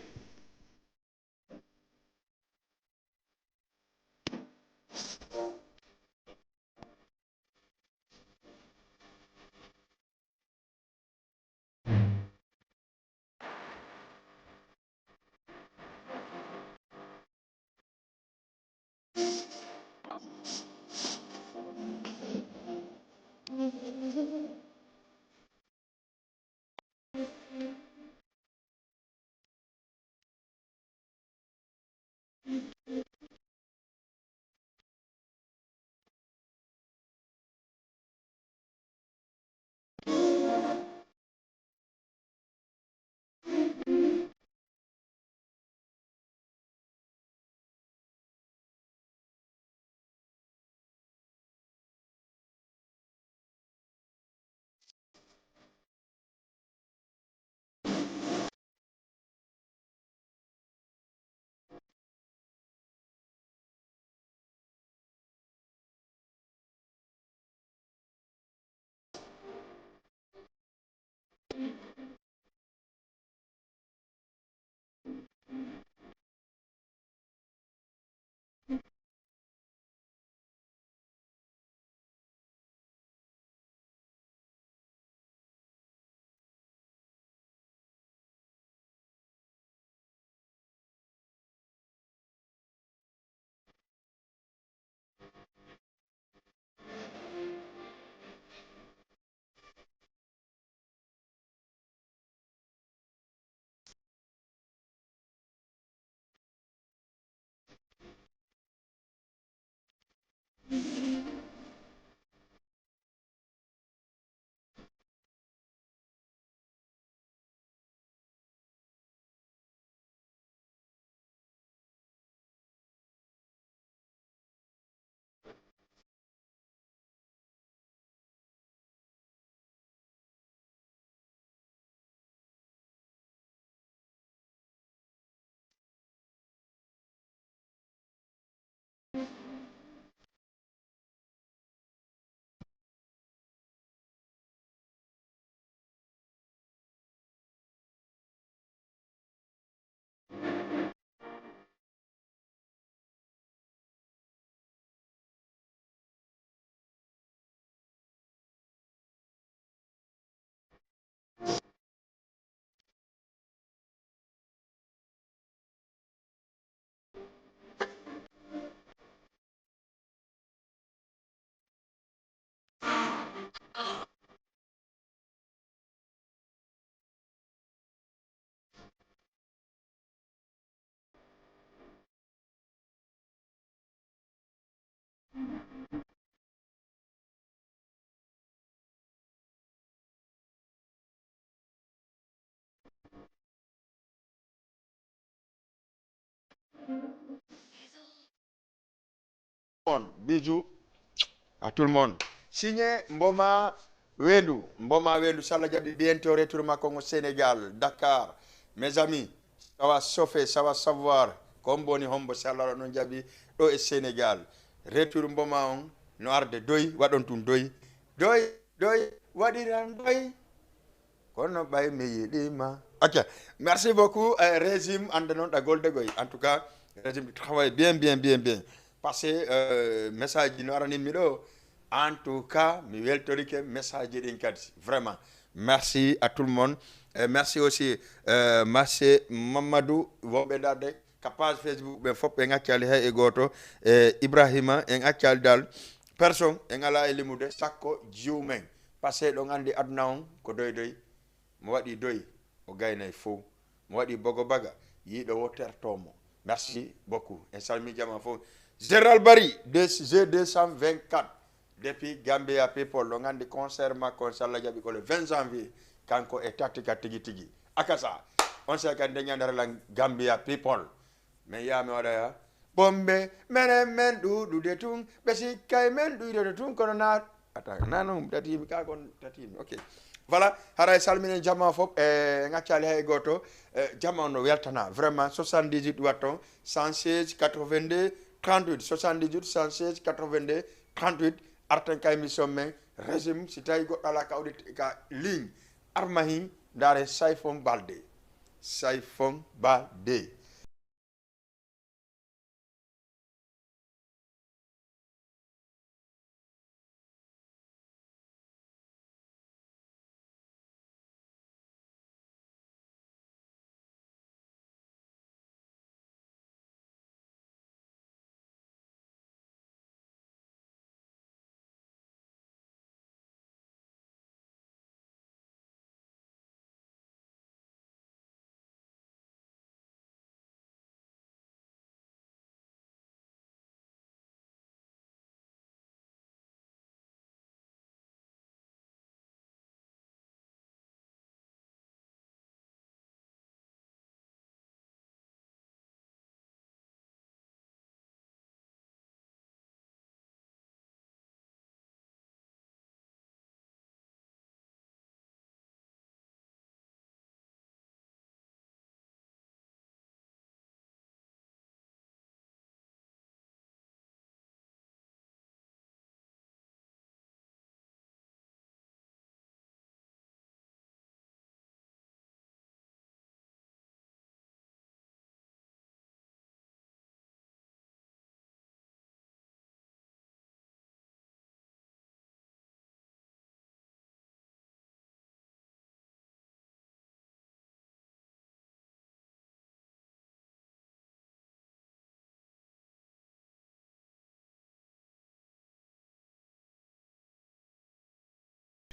On, Bijou, à tout le monde. Signé Mboma Wendu. Mboma Wendu, Salla Jabi, bientôt retour makko ngo Sénégal, Dakar. Mes amis, ça va chauffer, ça va savoir. Ko hombo woni hombo, si Allah non jabi ɗo e Sénégal. Retour Mboma on, no arde doy, waɗon tun doy. Doy, doy, waɗiran doy. Kono ɓay mi yiɗima. Ok, merci beaucoup, euh, Régime, ande non ɗa golde goy. En tout cas, Régime, tu travailles bien, bien, bien, bien. Parce que, euh, message no aranimmi ɗo. En tout cas, mi weltorike message ɗin kadi. Vraiment, merci à tout le monde. Et merci aussi, euh, Marché Mamadou, wonɓe darde ka page Facebook, ɓen fof ɓe ŋaccali hay e gooto. E Ibrahima, en accali dal personne, en ala e limude, sakko juumen. Parce que ɗon andi aduna on ko doy doy. Mo waɗi doy, o gaynay fow. Mo waɗi bogo baga, yiiɗo wo terto mo. Merci beaucoup. En salmi jama fof. Général Bari, de G deux cent vingt-quatre, depuis Gambia People, ɗon andi concert makko, on, si Allah jaɓi, ko le vingt janvier. Kanko e Tatika tigi tigi. Akasa, on sait kadi nde ñande rela Gambia People. Men yaha men waɗa ya. Bombe, menen men ɗuuɗude tun, ɓe sikkay men ɗuydoto tun, kono na, ata, na non, tatimi, ka kon tatimi. Ok. Voilà, haray salminen jama fof, e, en accali hay gooto, e, jama on no weltana, vraiment, soixante-dix-huit watton, cent seize quatre-vingt-deux trente-huit, soixante-dix-huit cent seize quatre-vingt-deux trente-huit, arten ka émission men, Régime, si tawi goɗɗo ala ka audio, ka ligne, armahi, ndaare Sayfon Balde. Sayfon Balde.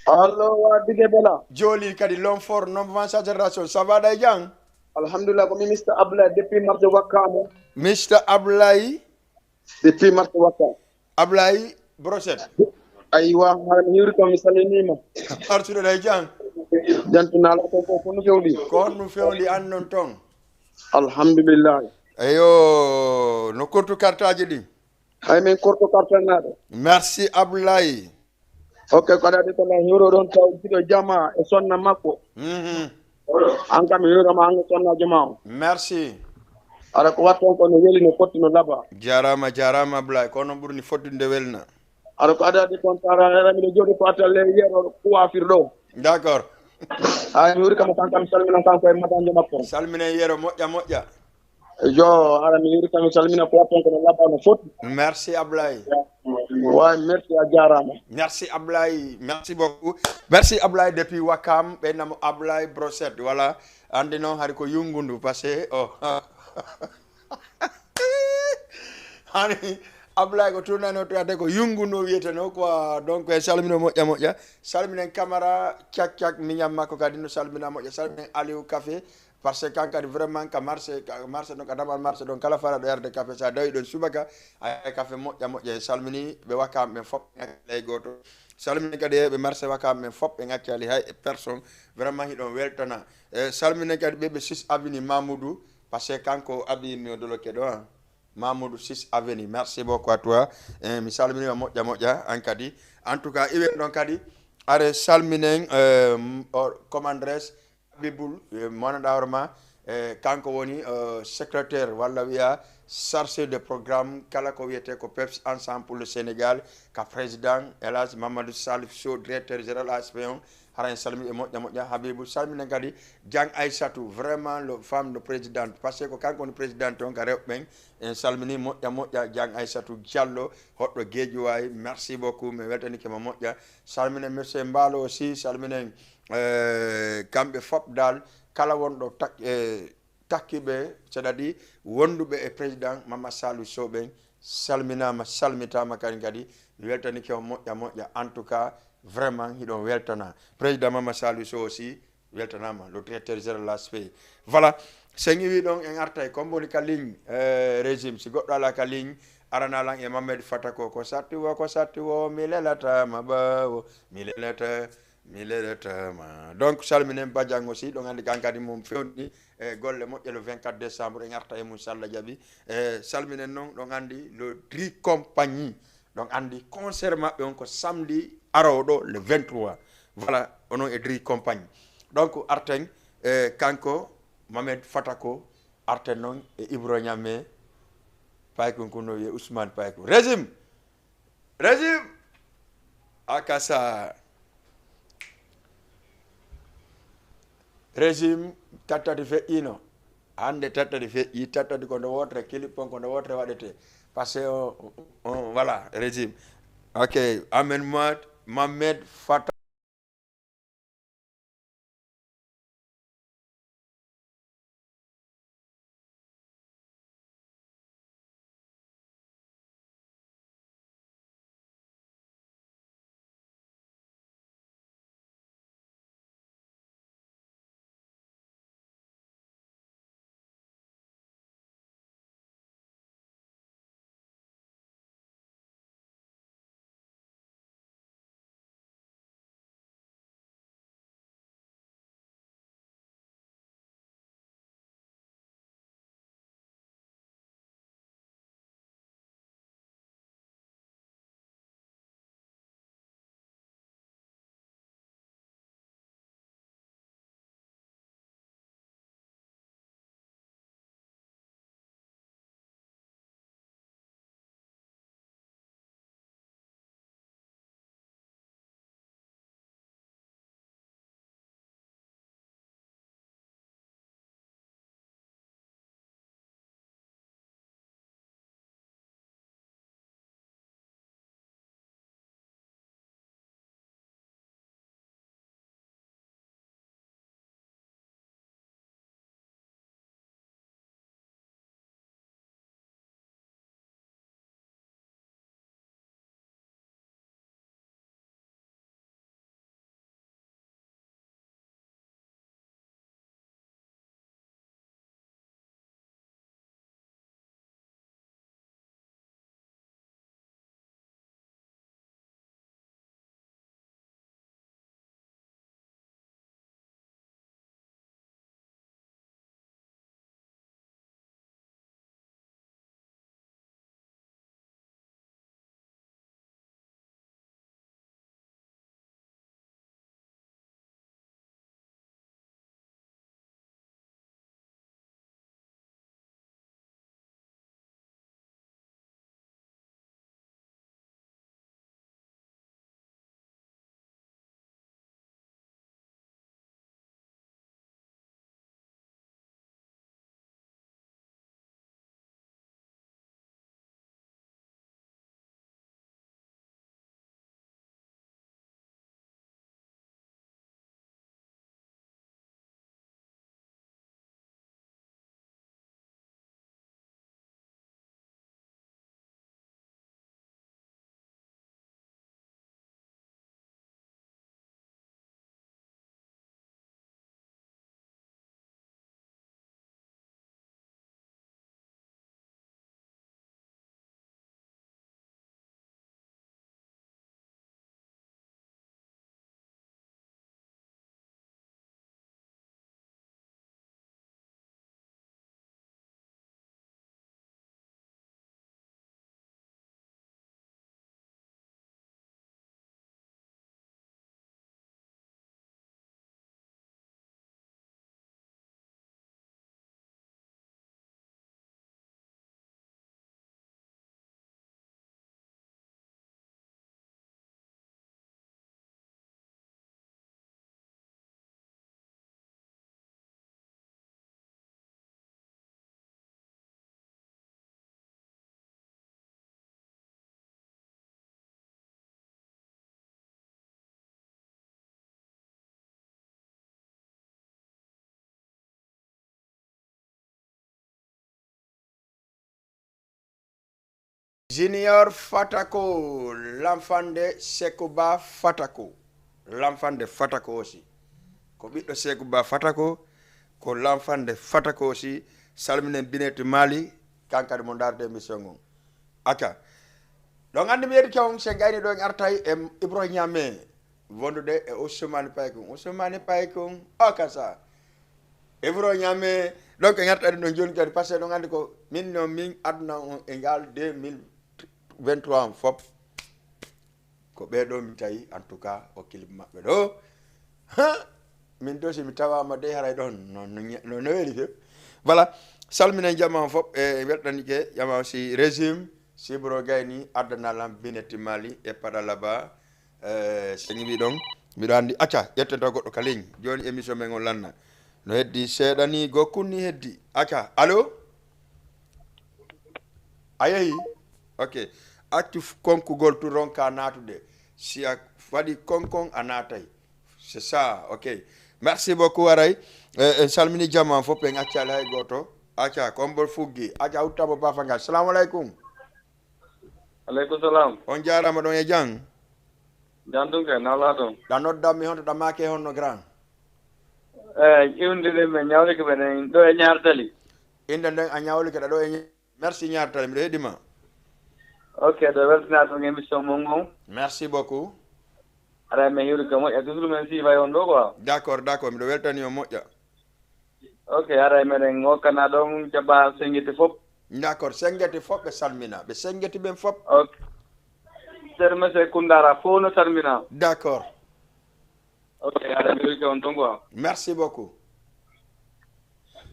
Allo, wa dige bela. Joli kadi, l'homme fort, non, sa génération, ça va, day jang? Alhamdulillah, ko mi Mister Abdoulaye depuis marché Wakamo. Mister Abdoulaye? Depuis marché Wakamo. Abdoulaye Brochette. Aywa, hara mi hiwri kam, mi salminima. Artuɗo day jang? Jantunala ko, ko, ko no fewndi? Ko on no fewndi an non ton? Alhamdulillah. Eyo, no kortu kartaji ɗin? Hay min korto kartannaɗo. Merci Ablaye. Ok, ko adade ko na hiwro ɗon taw giɗo jama e sonna makko. Mhm. An kam mi hiwroma an e sonna jama o. Merci. Ara ko watton ko no weli no fotti no laba. Jarama, jarama Ablaye, ko non ɓurni foddunde welna. Ara ko adade kon tara era miɗo jooɗi ko attalle yero kuwafir ɗo. D'accord. Ay mi hiwri kam tan kam salminan kanko e madanjo makko. Salminen yero moƴƴa moƴƴa. Yo, ara mi hiwri kam mi salmina ko watton ko no laba no fotti. Merci Ablaye. Wa, merci, a jaaraama. Merci Ablaye, merci beaucoup. Merci Ablaye depuis Wakam, ɓe namo Ablaye Brochette, voilà. Andi noon hari ko yungundu, parce que, oh. Hani Ablaye ko tournano to ade ko yungundu wiyeteno quoi. Donc, en salmino moƴƴa moƴƴa. Salminen Camara, cak cak, miñam makko kadi no salmina moƴƴa. Salminen Aliou Café, parce que kan kadi vraiment ka marché, ka marché ɗon, ka damal marché ɗon, kala fala ɗo yarde café, sa dawi ɗon subaka, a yahay café moƴƴa moƴƴa. En salmini ɓe Wakam ɓen fof, en accali hay gooto. Salminen kadi ɓe marché Wakam ɓen fof, en accali hay e personne. Vraiment hiɗon weltana. E salminen kadi ɓe ɓe six avenue Mamoudou, parce que kanko abi mi o doloke ɗo, hein. Mamoudou six avenue, merci beaucoup à toi. E mi salminima moƴƴa moƴƴa an kadi. En tout cas, iwen ɗon kadi, are salminen, euh, o commandres Habibou, eh, mo ganduɗa hoore ma, eh, kanko woni, eh, secrétaire walla wiya chargé de programme kala ko wiyete ko PEPS Ensemble pour le Sénégal, ka président El Hadj Mamadou Salif Sow, directeur général A S P on. Hara en salmini e moƴƴa moƴƴa Habibou, salminen kadi Diang Aissatou, vraiment le femme de présidente, parce que ko kanko woni présidente on ka rewɓe ɓen. En salmini moƴƴa moƴƴa Diang Aissatou Diallo, hoɗɗo Guédiawaye, merci beaucoup, mi weltanike ma moƴƴa. Salminen monsieur Mballo aussi, salminen eh, kamɓe fof dal, kala wonɗo tak-, eh, takkiɓe, c'est-à-dire wonduɓe e président Mama Salou Sow ɓen, salminama, salmitama kadi kadi. Mi weltanike on moƴƴa moƴƴa. En tout cas, vraiment hiɗon weltana président Mama Salou Sow aussi, weltanama le directeur général de l'A S P. Voilà, sen iwi ɗon, en artay komboni ka ligne, eh, régime, si goɗɗo ala ka ligne, arana lan e Mamed Fatako. Ko satti wo, ko satti wo, mi lelatama ɓawo, mi lelata mi lelatama. Donc, salminen Badiang aussi, ɗon andi kan kadi mum fewni e golle moƴƴe le vingt-quatre décembre, en arta e mum, so Allah jaɓi. E salminen noon, ɗon andi le Dri Compagnie, ɗon andi concert maɓɓe on ko samedi arowo ɗo, le vingt-trois. Voilà, onon e Dri Compagnie. Donc, arten e kanko Mamed Fatako, arten noon e Ibro Ñamme, Paykun kun no wiye Ousmane Paykun. Régime! Régime! Akasa. Régime, tattati feƴƴino. Hannde tattati feƴƴi, tattati ko nde wootere, clip on ko nde wootere waɗete. Parce que on, on, voilà, régime. Ok, Ahmed Mohamed, Mohamed Fata. Junior Fatako, l'enfant de Sekuba Fatako. L'enfant de Fatako aussi. Ko ɓiɗɗo Sekuba Fatako, ko l'enfant de Fatako aussi. Salminen Binet Mali, kankadi mo ndaarde émission on. Acca. Ɗon anndi mi yeddike on, sen gayni ɗo en artay e Ibro Ñame, wondude e Ousmane Paykun. Ousmane Paykun, o kasa. Ibro Ñame, donc en artay ɗum ɗon jooni kadi, parce que ɗon anndi ko min no min aduna on e ngal deux mille vingt-trois on fop. Ko ɓee ɗoo mi tawi, en tout cas, o clip maɓɓe ɗoo. Ha! Min ɗoo, si mi tawaama dey, haray ɗon no, no, no, no weli few. Voilà. Salminen jamaa on fof, e weltanike jamaa on si régime, si Ibro Gayni, Adana Lam, Binetti Mali, e Paɗa Laba, e, so ñiwi ɗon, miɗo anndi, acca, ƴetten taw goɗɗo ka ligne. Jooni émission men on lanna. No heddi seeɗa ni, go kunni heddi. Acca, allo? A yehi? Ok. Accu f-, konkugol tu ronka naatude. Si a waɗi konkon, a naatay. C'est ça, ok. Merci beaucoup, aray. Eh, en salmini jamaa fof, en accaali hay gooto. Acca, kombol fuggi. Acca, uttamo bafa ngal. Salamu alaikum. Alaikum salam. On jaarama ɗon e jam? Jam ɗum kay, nala ɗon. Ɗa nodda mi honto ɗa maake honno grand? Eh, iwde ɗen ɓe ñawlike ɓe ɗen ɗo e ñaartali. Innde nden a ñawlike ɗa ɗo e ña-, merci ñaartali, miɗo heɗima. Ok, ɗo weltana ɗum émission mon on. Merci beaucoup. Aray men hiwri ko moƴƴa, toujours men siifa on ɗo quoi. D'accord, d'accord, miɗo weltani on moƴƴa. Ok, aray meɗen okkana ɗon jaɓa sengete fof. D'accord, sengete fof ɓe salmina. Ɓe sengeti ɓen fof. Ok. Termese Kundara fof no salmina. D'accord. Ok, aray mi welti on ton quoi. Merci beaucoup.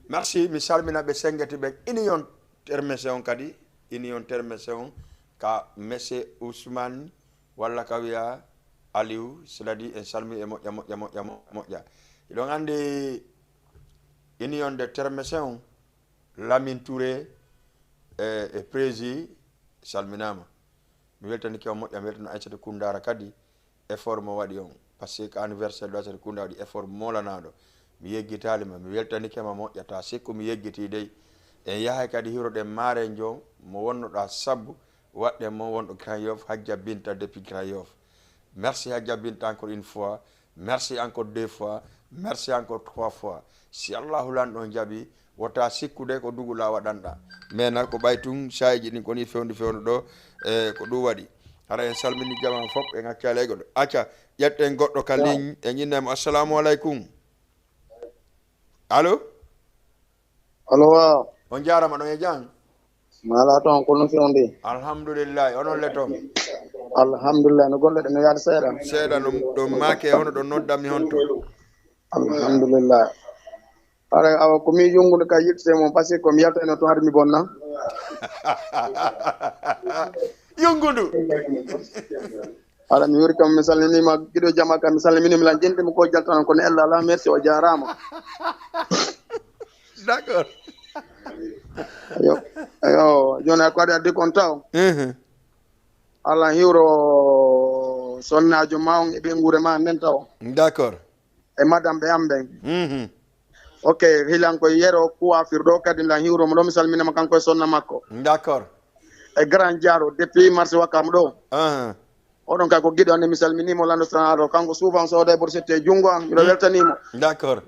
Merci, mi salmina ɓe sengeti ɓen. Union Termese on kadi. Union Termese on ka Monsieur Ousmane walla ka wiya Aliou, cela dit en salmi e moƴƴa, moƴƴa, moƴƴa, mo-, moƴƴa. Hiɗon anndi Union de Termese on, Lamine Touré e, e Prési salminaama. Mi weltanike on moƴƴa, mi weltano Aissata Koundara kadi, effort mo waɗi on. Parce que anniversaire ɗo Aissata Koundara waɗi effort moolanaaɗo. Mi yeggitaali ma, mi weltanike ma moƴƴa, ta sikku mi yeggitii dey. En yahay kadi hiwroɗen maarenjo mo wonnoɗa sabbu waɗɗen mo wonɗo Grand Yoff, Hajja Binta depuis Grand Yoff. Merci Hajja Binta encore une fois. Merci encore deux fois. Merci encore trois fois. Si Allahu lanɗo jaɓi, wota sikkude ko dugula waɗanɗa. Mais na ko ɓay tun saayiji ɗin ko ni fewndi fewndo ɗo, e ko ɗum waɗi. Hara en salmini jamaa fof, en accaali hay goɗɗo. Acca, ƴetten goɗɗo ka ligne, en innay mo. Assalamu alaikum. Allo? Allo, waaw. On jaarama ɗon e jam? Mala toon, ko no fewndi? Alhamdulillahi, onon le toon? Alhamdulillah, no golle ɗe no yaade seeɗa? Seeɗa, no ɗum maake, hono ɗon noddammi honto? Alhamdulillah. Haray awa ko mi yungude ka yettude mon, parce que ko mi yaltayno toon haade mi bonna. Yungudu. Haray mi huri kam, mi salminiima giɗo jama kam, mi salminiima lan jenti mo ko jaltano ko ne ella la, merci, o jaaraama. D'accord. Ayo, ayo, jooni ko adi addi kon taw. Mhm. Allah hiwro sonnaajo ma on e ɓe nguure ma nden taw. D'accord. E madame ɓe am ɓen. Mhm. Ok, hilan ko yero coiffure ɗo kadi lan hiwro mo ɗo, mi salminama kanko e sonna makko. D'accord. E grand Diaro depuis marché Wakam ɗo. Aha. Oɗon kay ko giɗo ande mi salminimo lando sanaro, kanko souvent sooda e brochette e jungo am, miɗo weltanimo. D'accord.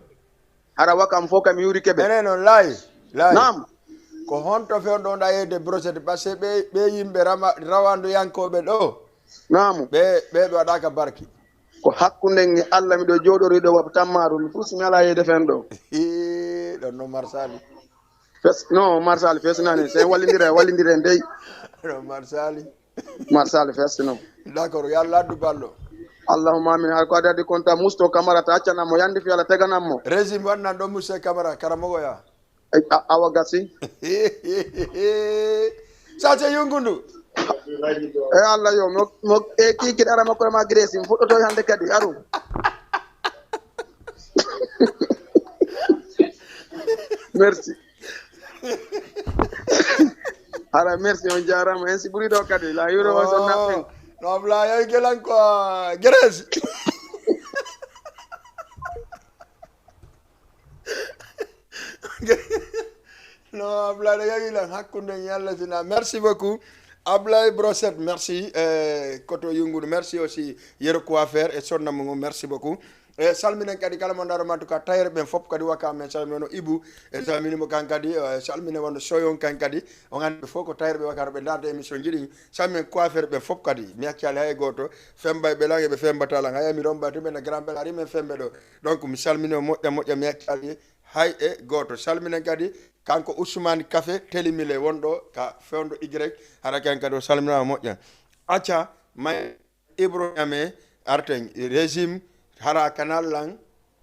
Hara Wakam fof kam mi yurike ɓe. Enen noon laay, laay. Naam. Ko honto fewndo ɗa yeyde brochette, parce que ɓe, ɓe yimɓe rama-, rawanduyankooɓe ɗo. Naam. Ɓe, ɓe ɓe waɗaka barki. Ko hakkunden e Allah miɗo jooɗori ɗo wa tammaru, mi fus mi ala yeyde fen ɗo. Hii, ɗon no marsali. Fes, no marsali fesnani, sen wallindira, wallindira dey. Ɗon marsali. Marsali fesno. D'accord, yo Allah addu ballo. Allahumma amin. Hay ko adadi konta musto Camara ta accanan mo yandi fi Allah teganan mo. Régime wannan ɗon Moussa Camara, karamogo ya. Ay, a-, awa gasi. Sace yungundu. E Allah yo, mo, mo, e kiki dara makko ma Grèce, mi fuɗɗoto hande kadi, aru. Merci. Hara merci, on jaaraama. En si ɓuri ɗo kadi, la yuro wa son nappen. No Ablaye ay gelan ko Grèce. No Ablaye da yawi lan hakkunde Yalla sina. Merci beaucoup. Ablay Brochette, merci. Eh, koto yungudu, merci aussi. Yero Coiffeur e sonna mo, merci beaucoup. E salminen kadi kala mo ndaro ma, en tout cas, tailleur ɓen fof kadi waka men salmino Ibu. E salminimo kan kadi, eh, salmine wonno Soyon kan kadi. On andi ɓe fof ko tailleur ɓe waka ɓe ndarde émission jiɗi. Salminen coiffeur ɓen fof kadi. Mi accali hay goto. Femba e ɓe lan e ɓe fembata lan. Haya mi romba to ɓe na grand belari men fembe ɗo. Donc mi salmino moƴƴa moƴƴa mi accali hay e goto. Salminen kadi kanko Ousmane Café Telimile wonɗo ka fewndo Y, hara kan kadi o salminama moƴƴa. Acca, may Ibro Ñame arten régime, hara kanal lan,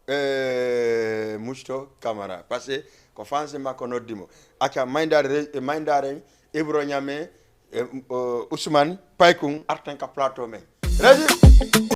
eh, Musto Camara. Parce que ko fanse makko noddi mo. Acca, mayndaare re-, mayndaare Ibro Ñame, eh, o, Ousmane Paykun arten ka plateau men. Régime!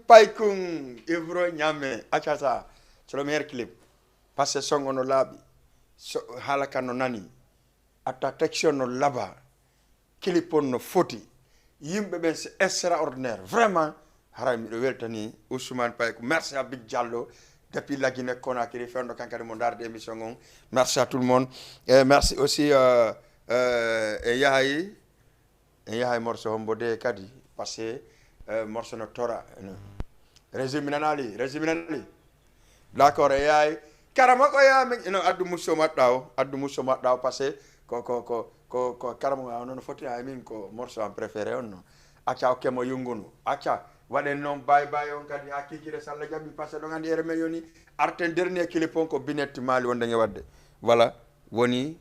Paykun Ibro Ñame, acca sa, c'est le meilleur clip. Parce que songo no laaɓi, so, haala kan no nani, atta texture no laba, clip on no foti, yimɓe ɓen c'est extraordinaire. Vraiment, haray miɗo weltani Ousmane Payko. Merci à Big Diallo depuis Lagine Conakry, fewndo kan kadi mo ndaarde émission on. Merci à tout le monde. Et merci aussi, euh, euh, e Yahay. En yahay morceau hombo de kadi, parce que, euh, morceau no tora. Régime nanali, régime nanali. D'accord, e yahay. Karamo ko ya min, no, addu musso maɗɗa o, addu musso maɗɗa o, parce que ko, ko, ko, ko, ko karamo a non foti, ay min ko morceau am préféré on, no. Acca, ok, mo yungunu. Acca, waɗen noon, bye bye on kadi, ha kikire salla jaɓi, parce que ɗon andi ere men yoni, arten dernier clip on ko Binet Mali wonde nge wadde. Voilà, woni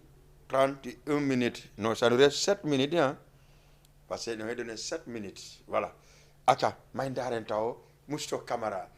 trente et une minutes. Non, ça nous reste sept minutes, hein. Parce que no heddonen sept minutes. Voilà. Acca, may ndaren taw Musto Camara.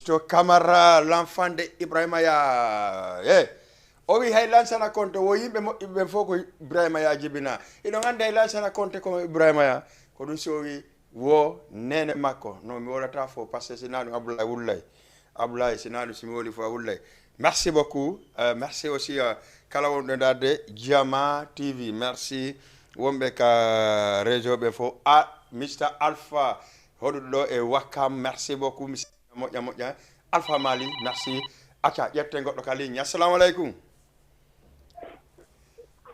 To Camara, l'enfant de Ibrahima Ya. Eh, o wi hay Lansana Konte, wo yimɓe moƴƴuɓe ɓen fof ko Ibrahima Ya jibina. Hiɗon anndi hay Lansana Konte ko Ibrahima Ya. Ko ɗum si o wi wo nene makko. No mi wolata fof, parce que si na ɗum Abdoulaye Wullay. Abdoulaye, si na ɗum si mi woli fof a Wullay. Merci beaucoup. Euh, merci aussi, euh, kala wonɓe ndaarde Jama T V. Merci wonɓe ka réseau ɓe fof. Ah, Mister Alpha, hoɗuɗo ɗo e Wakam. Merci beaucoup. Moƴƴa, moƴƴa. Alpha Mali, merci. Acca, ƴetten goɗɗo ka ligne. Assalamu aleykum.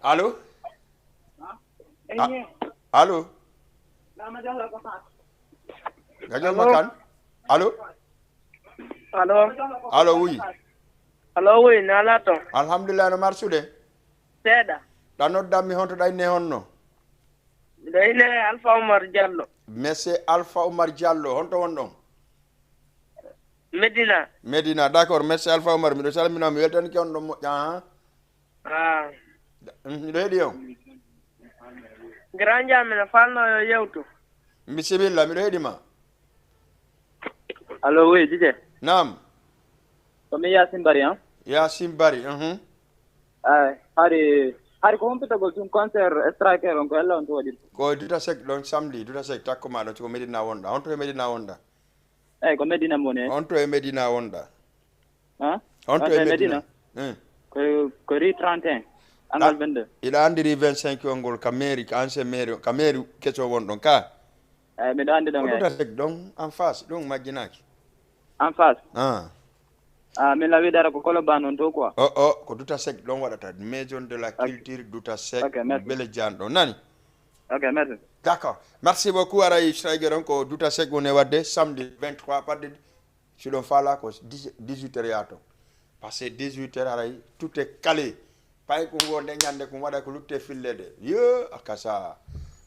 Allo? A-, allo? Gajo Makan? Allo? Allo? Allo, oui. Allo, oui, nala ton. Alhamdulillah, no marsude. Seeɗa. Ɗa noddanmi honto ɗa inne honno? Miɗo inne Alpha Oumar Diallo. Monsieur Alpha Oumar Diallo, honto wonɗon? Medina. Medina, d'accord. Merci Alpha Oumar. Miɗo salmina, mi weltanike on ɗon moƴƴa, ha? Ah. Da-, mm, miɗo heɗi on. Grand Jam, miɗo falno yo yewtu. Bisimilla, miɗo heɗi ma. Allo, oui, D J. Naam. Ko mi Yasin Bari, hein? Yasin Bari, mhm. Ay, hari, hari ko humpitagol tun concert Striker on, ko ella on to waɗi? Ko Duta Sek ɗon samedi, Duta Sek takko ma ɗon, ko Medina wonɗa. Honto e Medina wonɗa? Eyi, ko Medina mo ne. On to e Medina wonɗa? Ha? On to e Medina? Hmm. Ko, ko rue trente et un, angle vingt-deux. Iɗa anndi rue vingt-cinq on ngol ka mairie, ka ancien mairie, ka mairie keso won ɗon ka? Eyi, miɗo anndi ɗon, eyi. Ko Duta Sek ɗon en face, ɗum majjinaaki. En face? Ah. Ah, min la wiɗara ko Colobane on to quoi. Oh, oh, ko Duta Sek ɗon waɗata. Maison de la Culture Duta Sek, ok, merci. Bele Jan ɗon. Nani? Ok, merci. D'accord. Merci beaucoup. Aray, Striker on ko Duta Sek woni e waɗde samedi vingt-trois, fadde si ɗon faala ko dix-huit heures yaato. Parce que dix-huit heures aray, tout est calé. Pay ko ngo nde ñande ko waɗa ko lutte fillede. Yo, akasa.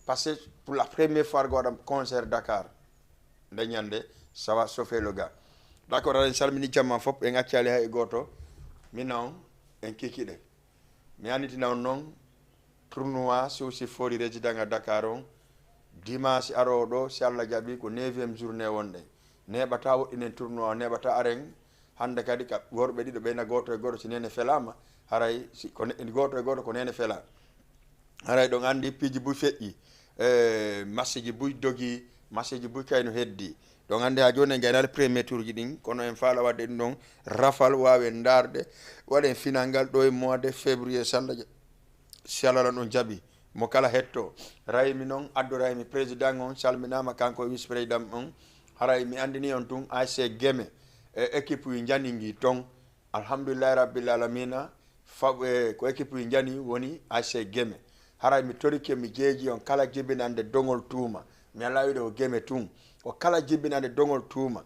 Parce que pour la première fois ko waɗa concert Dakar. Nde ñande, ça va chauffer le gars. D'accord, aray, en salmini jamma fop, en accali hay gooto. Min on, en kikiɗe. Mi annitina on noon, tournoi Souci Fori Résident à Dakar on, dimanche arooɗo, si Allah jaɓi, ko neuvième journée wonɗen. Neeɓata woɗɗinen tournoi o, neeɓata aren. Hannde kadi ka worɓe ɗiɗo ɓeyna gooto e gooto, si nene felaama, haray si ko ne-, gooto e gooto ko nene fela. Haray ɗon anndi piiji buy feƴƴi. E, masiji buy dogi, masiji buy kayno heddi. Ɗon anndi haa jooni en gaynaali premier tour ji ɗin, kono en faala waɗde ɗum ɗon rafal, waawen ndaarde, waɗen final ngal ɗo e mois de février, si Allah ja-, si Allah lan on jaɓi. Mo kala hetto. Raymi noon, addoray mi président on, salminaama kanko e vice président on. Haray mi anndini on tun A S C Geme, e équipe uji njani ngi ton. Alhamdulillahi Rabbil Alamina, fa-, e, ko équipe uji njani woni A S C Geme. Haray mi torike, mi jeeji on kala jibinande dogol tuuma. Mi alaa wiide ko Geme tun. Ko kala jibinande dogol tuuma,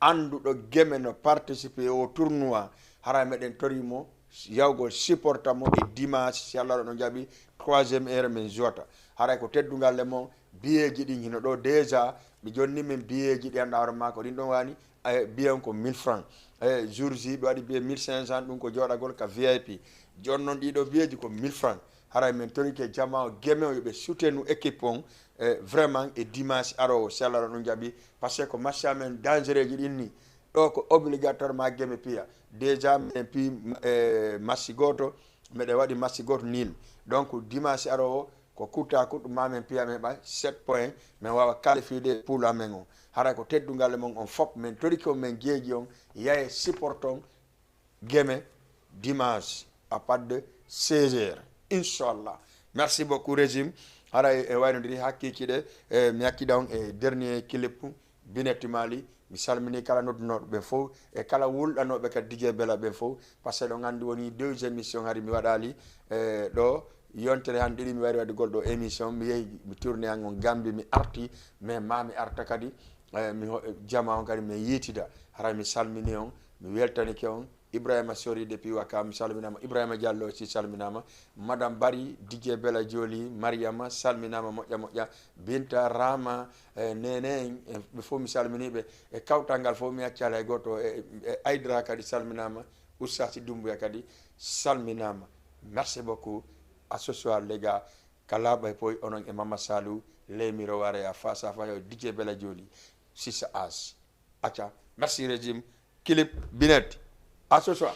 annduɗo Geme no participer au tournoi, haray meɗen tori mo yawgol supporta mo e dimanche, si Allah ɗon jaɓi, troisième heure min jowata. Haray ko teddungal le mon, biyeeji ɗin hino ɗo déjà, ɓe jonni min biyeeji ɗi anndaa hoore maa ko ɗin ɗon woni, e, biyen ko mille francs. E, jour J ɓe waɗi biye mille cinq cents, ɗum ko jooɗagol ka V I P. Jooni noon ɗiɗo biyeeji ko mille francs. Haray min torike jamaa o Geme o yo ɓe soutenu équipe on, e, vraiment e dimanche aroowo, si Allah ɗon jaɓi. Parce que ko match amen dangereux ji ɗin ni. Ɗo ko obligatoirement Geme piya. Déjà meɗen piyi, e, match gooto, meɗen waɗi match gooto nul. Donc dimanche aroowo, ko kutta kut ma men piya men ɓay sept points, men waawa qualifier poule amen on. Haray ko teddungal mon on fop, men torike on, men jeeji on, yaye supporte on Geme dimanche à partir de seize heures. Inchallah. Merci beaucoup, Régime. Haray e waynodiri hakkiiki ɗe, e, mi hakkida on e dernier clip. Binetti Mali, mi salmini kala noddunooɓe ɓen fof, e kala wulɗanooɓe ka D J Bella ɓen fof, parce que ɗon anndi woni deux émissions hari mi waɗaali, e, ɗo yontere hannde ɗiɗi mi wari waɗugol ɗo émission, mi yehi, mi tourné an on Gambie, mi arti, mais ma mi arta kadi, e, mi ho-, jama on kadi mi yiitida. Haray mi salmini on, mi weltanike on, Ibrahima Sori depuis Waka, mi salminaama. Ibrahima Diallo aussi salminaama. Madame Bari, D J Bella Joli, Mariama, salminaama moƴƴa moƴƴa. Binta, Rama, e, Nene, e, ɓe fof mi salminiiɓe. E kawtal ngal fof mi accaali hay gooto. E, e Aydara kadi salminaama. Oustaz Doumbouya kadi salminaama. Merci beaucoup. À ce soir, les gars. Kala ɓay poy onon e Mama Salou, Lemi Roware à face à face, D J Bella Joli, Sisa As. Acca, merci Régime. Clip Binet. À ce soir.